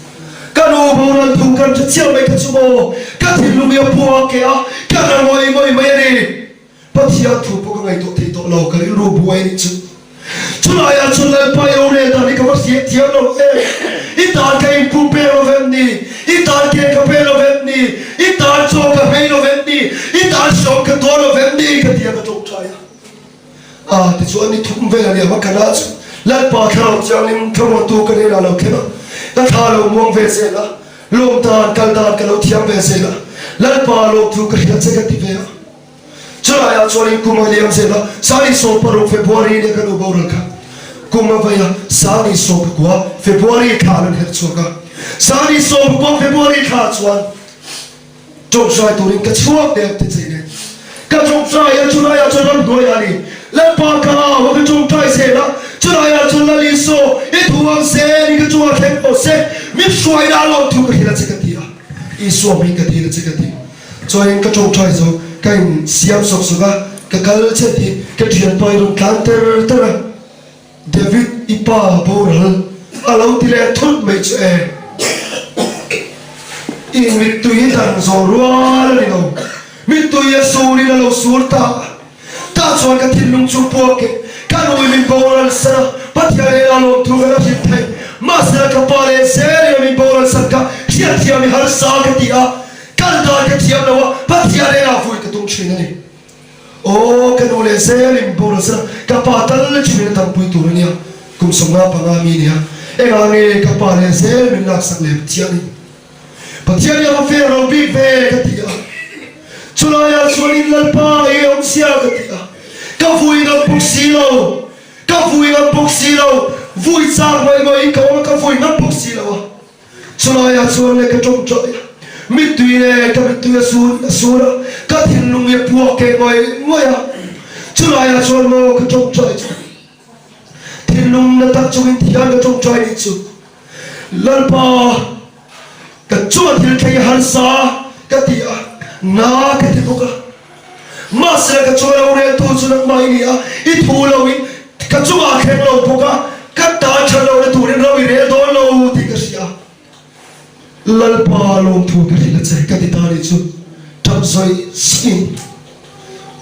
Ka nu boral thu kan hre chiah mai kha chu maw, ka thinlung hi a pua ke a, ka na ngawih ngawih mai a ni. Pathian thu pawh ka ngaihtuah thei tawh lo, ka rilru buai anih chu. Chulaiah chuan Lalpa i rorel dan hi ka va hriat thiam lo em? I tan ka inpu pek lo vem ni? I tan ke ka pe lo vem ni? I tan chaw ka hmei lo vem ni? I tan hrawm ka tuar lo vem ni? Ka ti a ka tawngtai a. A tichuan ni thum vel a liam a, ka na chu Lalpa Thlarau Thianghlim thlamuantu ka hnenah lo thleng a, ka thla lo muang ve zel a, lawm dan kal dan ka lo thiam ve zel a, Lalpa lawmthu ka hriat che ka ti ve a. Chulaiah chuanin kum a liam zel a, Sani 16 February nia ka nu boral kha kum a vei a, Sani 19 February thla an herh chhuak a, Sani 19 February thla chuan tawngtai turin ka chhuak deuh ti chei nen ka tawngtai a, chulaiah chuan ramhnuaiah a ni, Lalpa ka au a ka tawngtai zel a, chulaiah chuan Lal Iso i thu ang zelin ka chungah thleng tawh se, min hruaina a lawm thu ka hrilh a che ka ti a, Isua hming ka dil a che ka ti. Chuanin ka ṭawngṭai zo, ka in siam sawk sawk a, ka kal chiah tih ka ṭhianpa i rawn tlan ter ter a, David i pa boral a lo ti leh thut mai chu e. I mittui dan zawh rual a ni lo, mittui a surin a lo sur ta a, tah chuan ka thinlung chu puak e, ka nui min boral san a, Pathian ena lawmthu ka la hrilh thei, mahsela ka pa leh zel ina min boral san kha hriatthiam i harsa ka ti a, Kal dan ka thiam lo a, Pathian enah vui ka tum thin a ni. Aw, ka nu leh zel in boral sela, ka pa tal le thin in a tampui tur a nia, kum 55 mi nia, engah nge ka pa leh zel min laksak leh Pathian in? Pathian hi a va fer lo bik ve ka ti a, chulaiah chuan in Lalpa i awm sia ka ti a, ka vui ngam bawk si lo, ka vui ngam bawk si lo, vui chak ngawih ngawih in ka awm a, ka vui ngam bawk si lo a. Chulaiah chuan le ka ṭawngṭawih a, mittui le ka mittui a sur a sur a, ka thinlung hi a puak keh ngawih ngawih a. Chulaiah chuan maw ka ṭawngṭawih chu thinlung na tak chungin tihian ka ṭawngṭawih nih chu, Lalpa, ka chunga thil thleng hi harsa ka ti a, na ka ti bawk a. Mahse ka chunga lo reltu chu nangmah i ni a, i thu loin ka chungah a thleng lo bawk a, ka tan that lohna turin ro i rel dawn lo tih ka hria. Lalpa lawmthu ka hrilh a che ka ti ta nih chu tap zawih zawih in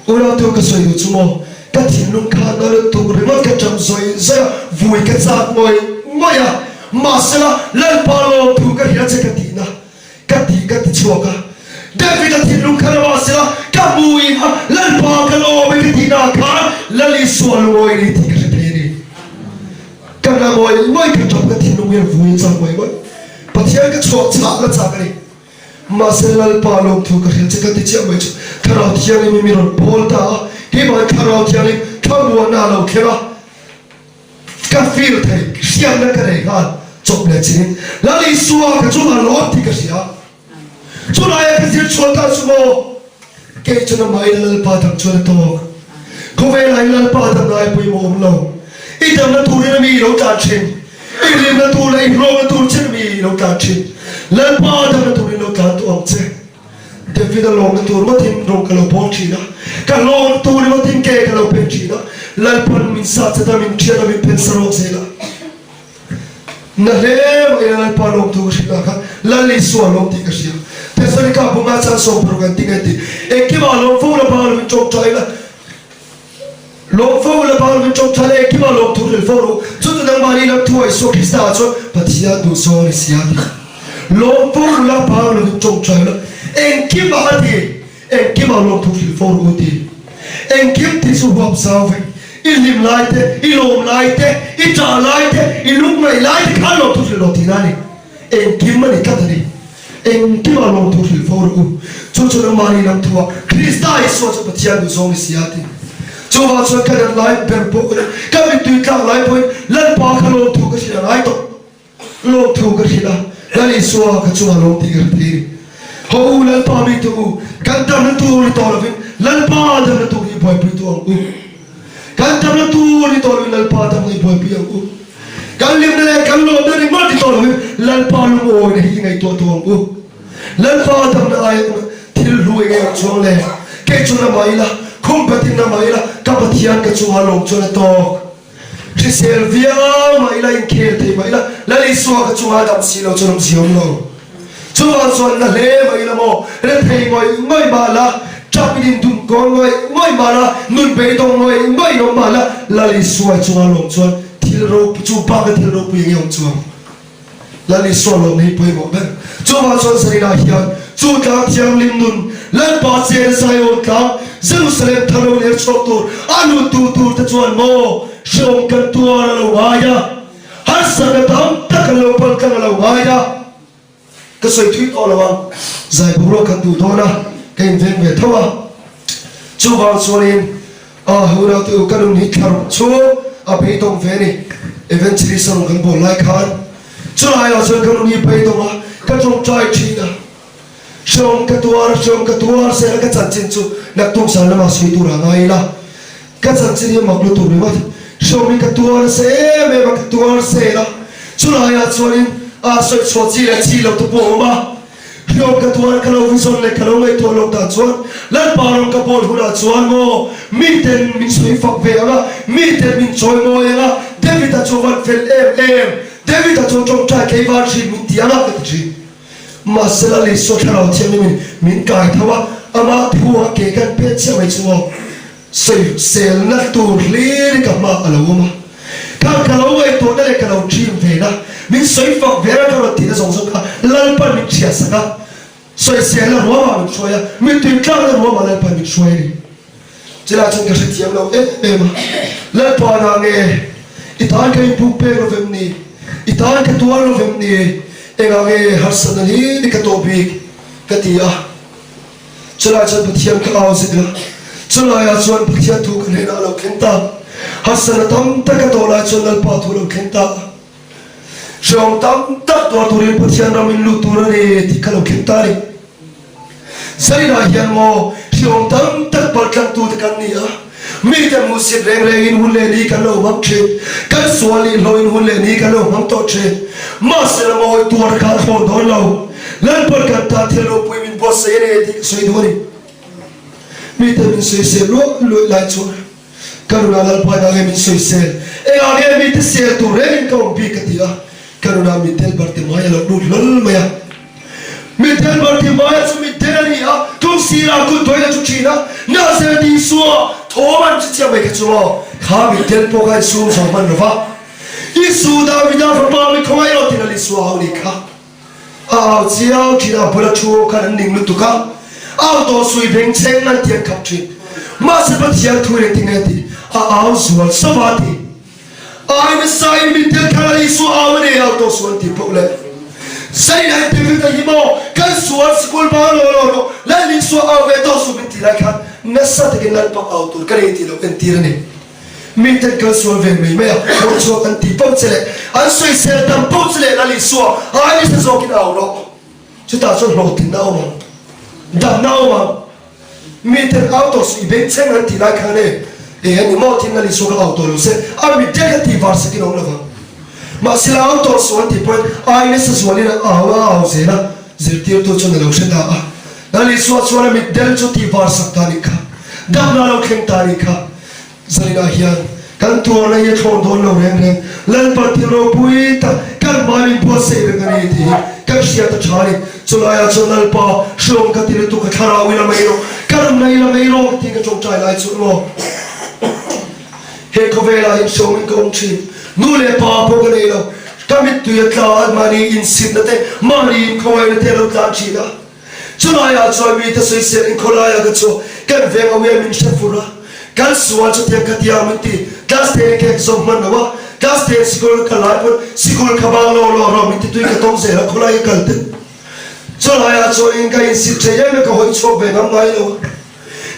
unautu ka sawi duh chu maw ka thinlung kha na lutuk ringawt ka tap zawih zawih a, vui ka chak ngawih ngawih a, mahsela Lalpa lawmthu ka hrilh a che ka tihna Ka ti ka ti chhuak a, David-a thinlung kha lo ah sela ka hmu in a Lalpa ka lawm e ka tihna ah khan Lal Isua lungawi ni tih ka hre thei a ni. Ka na ngawih ngawih ka tap ka thinlung hian vui a chak ngawih ngawih. Pathian ka chhuah chah la chak a ni. Mahse Lalpa lawmthu ka hrilh che ka ti chiah mai chu Thlarau Thianghlim in mi rawn pawl ta a, keimah Thlarau Thianghlim thlamuanna a lo thleng a. Ka feel thei, hriatna ka nei nghal chawp leh chin. Lal Isua ka chungah lawm tih ka hria. Chulaia ka zir chhuah ta chu maw? Kei chuan amah ila Lalpa dang chuan a tawk. Khawvelah hi Lalpa dang ngai pawimawh awm lo. I damna turin a mi i lo tlan thin. I hlimna tur leh i hlawkna tur chin a mi i lo tlan thin. Lalpa damna turin lo tlan tawh ang che. David-a lawmna tur ngawtin rawng ka lo bawl thin a, ka hlawkna tur ringawtin ke ka lo pen thin a, Lalpan min sat chat a, min thiat a, min phen sa rawk zel a. Na hle mah ila Lalpa lawm thu ka hrilh ah khan Lal Isua lawm tih ka hria. Thesalonika bunga chan 16 an ti nge tih engkimah lawm fo la bang lovin tawngtai ila, lawm fo la bang lovin tawngtai ila engkimah lawm thu hril fo rawh u. Chu chu nangmahni lam thu a Isua Krista ah chuan Pathian duhzawng a ni sia tih. Lawm fo la bang lovin tawngtai ila engkimah a ti. Engkimah lawmthu hrilh fo rawh u ti. Engkim tih chu huap zau vek. I hlim lai te, i lawm lai te, i ṭah lai te, i lungngaih lai te khan lawmthu hrilh rawh tihna a ni. Engkim a ni tlat a ni. Engkimah lawmthu hrilh fo rawh u. Chu chu nangmahni lam thuah Krista Isua chu Pathian duhzawng ni si a ti. Chuvang chuan ka dat lai ber pawh ka mittui tlak lai pawhin Lalpa kha lawmthu ka hrilh a ngai tawh. Lawmthu ka hrilh a, Lal Isua ka chungah lawm tih ka hre thei a ni. Haw u, Lalpa mi tu u, kan damna tur ni tawh lovin Lalpa damna tur hi buaipui tu ang u. Kan damna tur ni tawh lovin Lalpa damna hi buaipui ang u. Kan hlimna leh kan lawmna ringawt ni tawh lovin Lalpa lungawina hi i ngaihtuah tu ang u. Lalpa damna aia thil hlu eng eng chuang le? Kei chu na mah ila, khum batin na mah ila, ka Pathian ka chungah lawm chuan a tawk. Hrisel viau mah ila, inkhel thei mah ila, Lal Isua ka chungah dam si lo chuan awmzia awm lo. Chuvang chuan na hle mah ila maw, rethei ngawih ngawih mah la, tap in indum kawl ngawih ngawih mah la, nun beidawng ngawih ngawih in awm mah la, Lal Isua i chungah lawm chuan thil ropui, chu baka thil ropui enge awm chuang? Lal Isua lawmna hi pawimawh ber. Chuvang chuan Zarina hian chu tlang thianghlim nun, Lalpa chen Zion tlang, Jerusalem thar lo ler chhuak tur a lut tu tur te chuan maw hreawm kan tuar a lo ngai a, harsatna tam tak an lo pal tlang a lo ngai a. Ka sawi thui tawh lo ang, zai boruak kan duh dawn a, ka inveng ve tho a. Chuvang chuanin A hunah te u ka nun hi thla ruk chu a beidawng ve a ni. Evangelist a rawn kan bawl lai khan chulaiah chuan ka nun hi beidawng a, ka tawngtai thin a. Hreawm ka tuar a, hreawm ka tuar zel a, ka chanchin chu naktuk zan lamah sawi tur ah ngai ila. Ka chanchin hi a mak lutuk ringawt. Hreawm hi ka tuar nasa em em a, ka tuar zel a. Chulaiah chuanin a sawi chhuah chi leh chi loh te pawh a awm a. Hlawm ka tuar ka lo vision leh ka lo ngaihtuah loh tah chuan Lalpa rawng ka bawl hunah chuan maw miten min sawi fak ve ang a, miten min chawi mawi ang a, David-a chu a van fel em em, David-a chu tawngtai tlei var thin min ti ang a ka ti thin. Mahse Lal Isua Thlarau Thianghlimin min kai tho a, amah thu a ke kan pet chiah mai chu maw sawi selna tur hlir hi ka hma a lo awm a. Kha ka lo ngaihtuahna leh ka lo dream ve na, min sawi fak ve a ka rawn tihna zawng zawng kha Lalpan min hriatsak a, sawiselna ruamah min hruai a, mittui tlakna ruamah Lalpan min hruai a ni. Chulai chuan ka hrethiam lo em em a, Lalpa na nge i tan ka inpum pek lo vem ni, i tan ka tuar lo vem ni, engah nge harsatna hlir i ka tawh bik ka ti a. Chulai chuan Pathian ka au zet a, chulaiah chuan Pathian thu ka hnenah a lo thleng ta. Harsatna tam tak a tawh lai chuan Lalpa thu a lo thleng ta a. Hrehawm tam tak tuar turin Pathian ram in lut tur a ni tih ka lo thleng ta a ni. Zaninah hian maw hrehawm tam tak paltlangtute kan ni a. Mite hmuhsit reng rengin hun leh ni kan lo hmang thin. Kan sual nih hlawhin hun leh ni kan lo hmang tawh thin. Mahse la mawi tuar kha a thlawn dawn lo. Lalpan kan tan thil ropui min buatsaih a ni tih ka sawi duh a ni. Mite min sawisel luah luah lai chuan ka nunah Lalpa inah nge min sawisel? Engah nge mite sel tur rengin ka awm bik ka ti a. Ka nunah mitdel Bartimaia lo lut hlawl mai a. Mitdel Bartimaia chu mitdel a ni a, tlung sirah kut dawina chu thin a, Nazareth Isua thawm an chi chiah mai kha chu maw? Kha mitdel pawh kha insum zo hman lo va, Isu Davida fapa mi khawngaih lo tiin a Isua au ni kha a au chiau thin a, a bula thu ho khan an ning lutuk a, au tawh sui bengchheng an ti an khap thin. Mahse Pathian thu in engtin nge a tih? A au zual sova a ti. Ai nasa in mitdel thar a Isua au a nei au tawh sual ti poh le. Zai lai David a hi maw kan sual sikul bang law law rawh Lal Isua au ve tawh suh min ti lai khan nasa takin Lalpa au tur ka nei tih lo entir a ni. Miten kan sual ve mai mai a hawi chhuak an ti poh che leh an sawisel tam poh che leh Lal Isua ai nasa zawkin au rawh. Chutah chuan hlawhtlinna a awm ang, damna a awm ang. Miten au tawh suh i bengchheng an tih lai khan e, e a ni maw thin Lal Isua kha au tawh lo se, a mit te kha tih var sakin a awm lo vang. Mahse la au tawh suh an tih pawhin ai nasa zualin a au a, a au zel a, zirtirtu chuan a lo hre ta a. Lal Isua chuan a mit del chu tih var sak ta nih kha, damna a lo thleng ta nih kha. Zaninah hian kan tuarna hi a thlawn dawn lo reng reng, Lalpa thil ropui tak kan hmai min buatsaih reng a ni tih hi kan hriat a tha a ni. Chulaiah chuan Lalpa hreawm ka ti lutuk ka thlarau ila mai rawh, ka ramna ila mai rawh tiin ka tawngtai lai chu emaw he khawvelah hian hreawmin ka awm thin. Nu leh pa pawh ka nei lo, ka mittui a tla a, mahni insitna te, mahni inkhawngaihna te a lo tlan thin a. Chulaiah chuan mite sawisel in khawlaiah ka chhuak, kan veng a uia min hre fur a, kan sual chutiang ka tia min ti, class ten ka exam hman lo a, class ten sikul ka kal lai pawn sikul kha bang lo lo rawh min ti tui ka tawng zel a khawlai ka kal te. Chulaiah chuan in ka insit thei em a ka hawi chhuak ve ngam ngai lo a,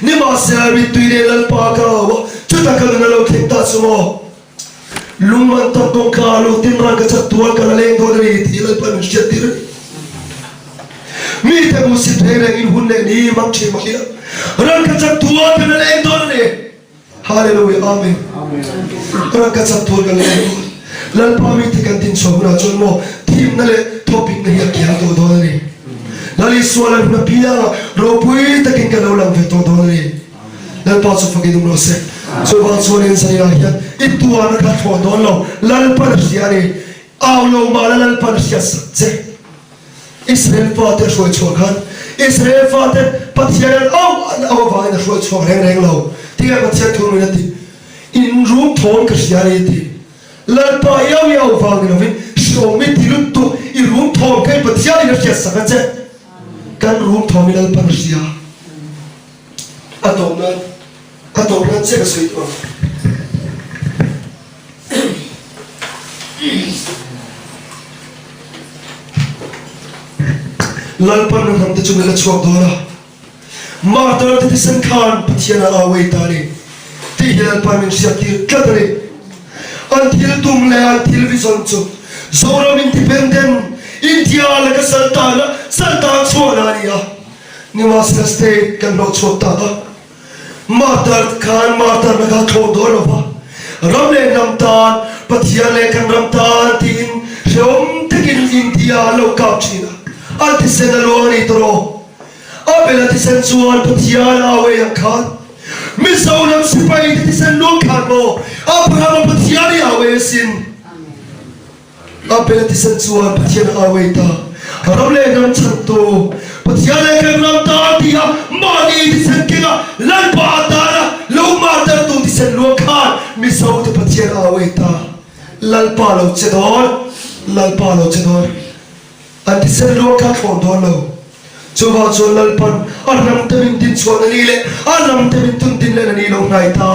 nimahsela mittui leh Lalpa ka au a, chutah ka nun a lo thleng ta chu maw? Lungman tak kawngka a lut in rang ka chat tual ka la leng dawn a ni tih Lalpa min hriat tir a ni. Mite hmuhsit reng reng in hun leh ni mang thin mah ila rang ka chat tual ka la leng dawn a ni. Hallelujah Amen. Rang ka chat tual ka la leng dawn. Lalpa mite kan din chhuah hunah chuan maw thimna leh thawpikna hi a kiang tawh dawn a ni. Lal Isua lan hun apiangah ropui takin kan lo lang ve tawh dawn a ni. Lalpa chu fakin awm rawh se. Chuvang chuanin Zaninah hian i tuarna kha thlawh dawn lo, Lalpan a hria a ni. Au lo mah la Lalpan a hriat sak che. Israel fate a hruai chhuah khan Israel fate Pathian an au an au avangin a hruai chhuak reng reng lo. Tinge Pathian thu min a ti? In rum thawn ka hria a ni a ti. Lalpa i au i au vang ni lovin hriawm i ti lutuk, i rum thawn kha i Pathianin a hriat sak a che. Kan rum thawm i Lalpan a hria. A tawp nan, a tawp nan chiah ka sawi tawh ang. Lalpan na hnam te chu min la chhuak dawn a, Martar te thisen khan Pathian a au ei ta a ni tih hi Lalpan min hriat tir tlat a ni. An thil tum leh an thil vision chu Zoram Independent India laka saltana saltan chhuahna a ni a. Nimahsela state kan hlawh chhuak tak a, martar khan martarna kha thlawh dawn lo va, ram leh hnam tan, Pathian leh kan ram tan tiin hrehawm takin India an lo kap thin a, an thisen a luang a ni tawh. Abel-a thisen chuan Pathian a au ei ang khan Mizo lam sipai te thisen luang khan maw Abraham-a Pathian i au ei asin. Abel thisen chuan Pathian a au ei ta. Ram leh hnam chhantu Pathian leh kan ram tan tia mahni thisen kenga Lalpa atana lo martartu thisen luang khan Mizo te Pathian a au ei ta. Lalpa lo che dawn, Lalpa lo che dawn. An thisen luang kha thlawn dawn lo. Chuvang chuan Lalpan a ram te min din chhuah na ni leh a ram te min tun din leh na ni lo hnai ta.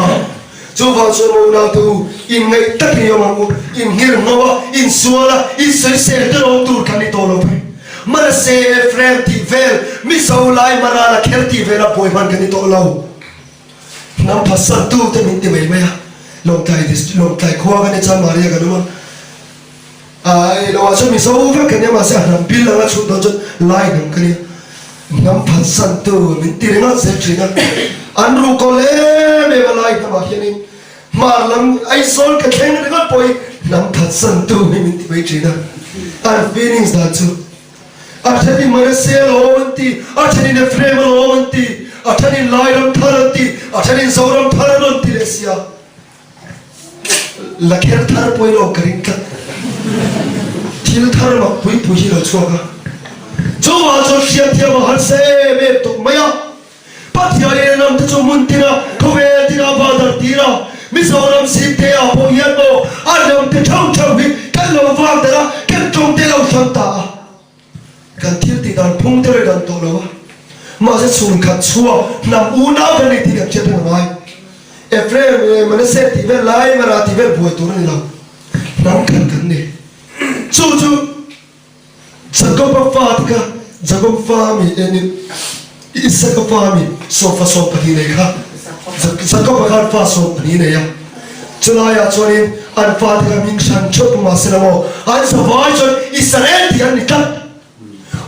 Chuvang chuan maw unaute u, inngaih takin i awm ang u, inngir ngho a, insual a, insawisel te rawng tur kan ni tawh lo ve. Manase, Ephraim tih vel, Mizo, Lai, Mara, Lakher tih vela buai hman kan ni tawh lo. Hnam phatsantu te min ti mai mai a, Lawngtlai District, Lawngtlai khua kan ni chuan Maria kan awm a. Ai lo ah chuan Mizo vek ka nia mahse a hnam bil anga chhut dawn chuan Lai hnam ka nia. Hnam phatsan tu min ti ringawt zel thin a. An ruh kawl em em a Lai hnam ah hianin hmar lam Aizawl ka thleng ringawt pawh hi hnam phatsan tu hi min ti mai thin a. An feelings dan chu a thenin Manasseh a lawm an ti, a thenin Ephraim a lawm an ti, a thenin Lai ram thar an ti, a thenin Zoram thar an rawn ti leh sia. La kher thar pawh i lo ka ring tlat. Thil thar mak pui pui hi lo chhuak a. Chuvang chuan hriatthiam a harsa em em tawh mai a. Pathianin a ram te chu hmun tina khawvel tina va dar tir a. Mizoram Sinte ah pawh hian maw a ram te theuh theuh hi kan lo vang darh a, kan tawng te lo hrang ta a. Kan thil tih dan phung te reng an tawh lo a, mahse chhun khat chhuak hnam unau kan ni tih kan hriat reng a ngai. Ephraim leh Manasseh tih vel lai Mara tih vel buai tur a ni lo, hnam khat kan ni. Chu chu Jakob-a fa te kha Jakob fa mi enin Isaka fa mi sawmfa 12 nei kha Jakob-a khan fa 12 nei a, chulaiah chuanin an fate kha hming hran theuh pawh mahse la maw an zavai chuan Israel tih an ni tlat.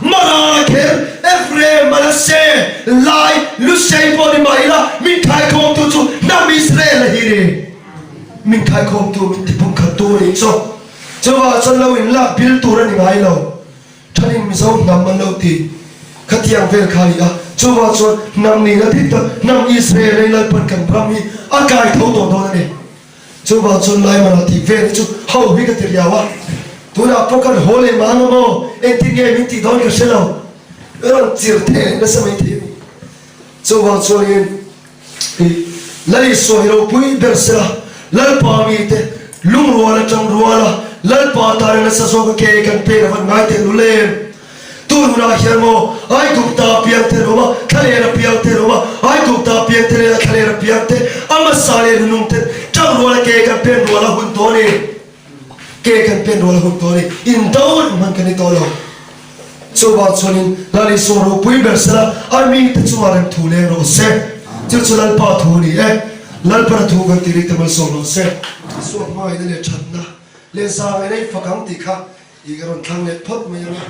Mara kher, Ephraim, Manasseh, Lai, Lusei pawh ni mah ila, min khaikhawmtu chu hnam Israel a hi ni. Min khaikhawmtu, min tipumkhattu a nih chu. Chuvah chuan lo inlak bil tur a ni ngai lo. Thanin Mizo hnam an lo ti. Khatiang vel kha a ni a. Chuvah chuan hnam nihna dik tak, hnam Israel lei Lalpan kan ram hi a kai tho tawh dawn a ni. Chuvah chuan Laimana tih vel hi chu ho hi ka ti riau a. Tunah pawh kan haw leh mang a maw? Engtin nge min tih dawn ka hre lo. Rawn chir theh nasa mai thei a ni. Chuvang chuanin I Lal Isua hi ropui ber sela, Lalpa mite lungrual atang ruala Lalpa tana nasa zawka ke kan pek a van ngai teh lul em? Tun hunah hian maw Aigupta piang te rawma thlalera piang te rawma Aigupta piang te leh thlalera piang te a hmasa leh hnunung ten tang ruala ke kan pen rual a hun tawh a ni. Ke kan pen rual a hun tawh a ni. Indo reng hman kan ni tawh lo. Chuvang chuanin Lal Isua ropui ber sela a mite chungah rem thu leng rawh se. Chu chu Lalpa thu a ni e. Lalpana thu kan tih rikte malsawm rawh se. Isua hmangaihna leh thatna leh zangaihna i fak ang tih kha i ka rawn thlang leh phawt mai ang a.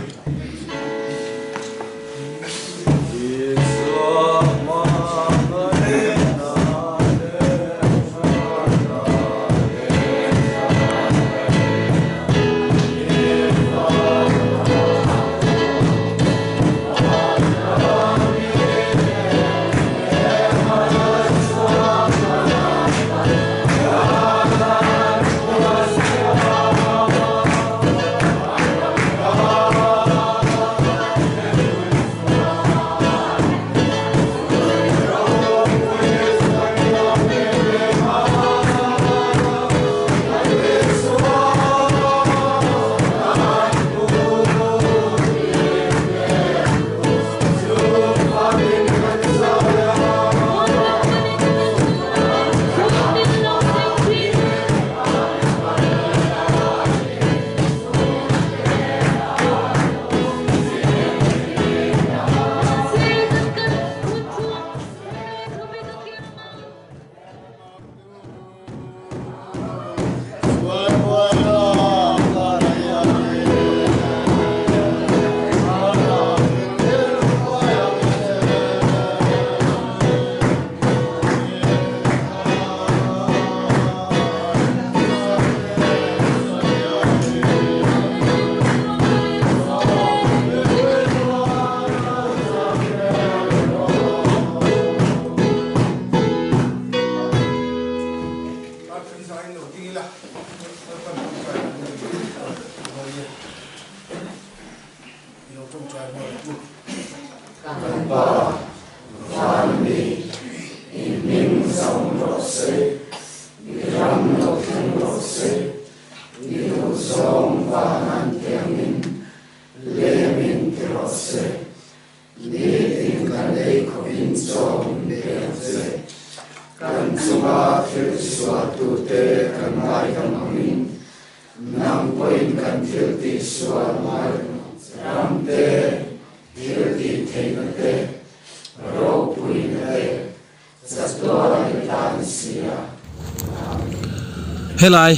Helai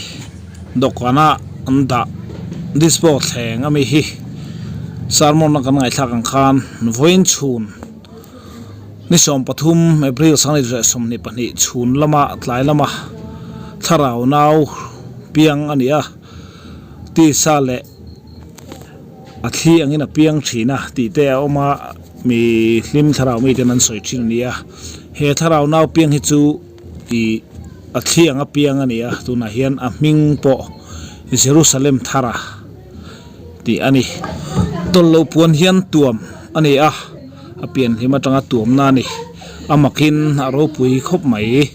dawhkana an dah dispo thleng ami hi sermon a kan ngaihthlak ang khan vawiin chhun ni 13 April 2022 chhun lama tlai lama thlarau nau piang a ni a tisa leh a thli angin a piang thin a tih te a awm a mi hlim thlarau miten an sawi thin a ni a he thlarau nau piang hi chu ih a thli anga piang a ni a tunah hian a hming pawh Jerusalem thar a tih a ni tawlh loh puan hian tuam a ni a a pian hlim atanga tuamna a ni a makin a ropui khawp mai.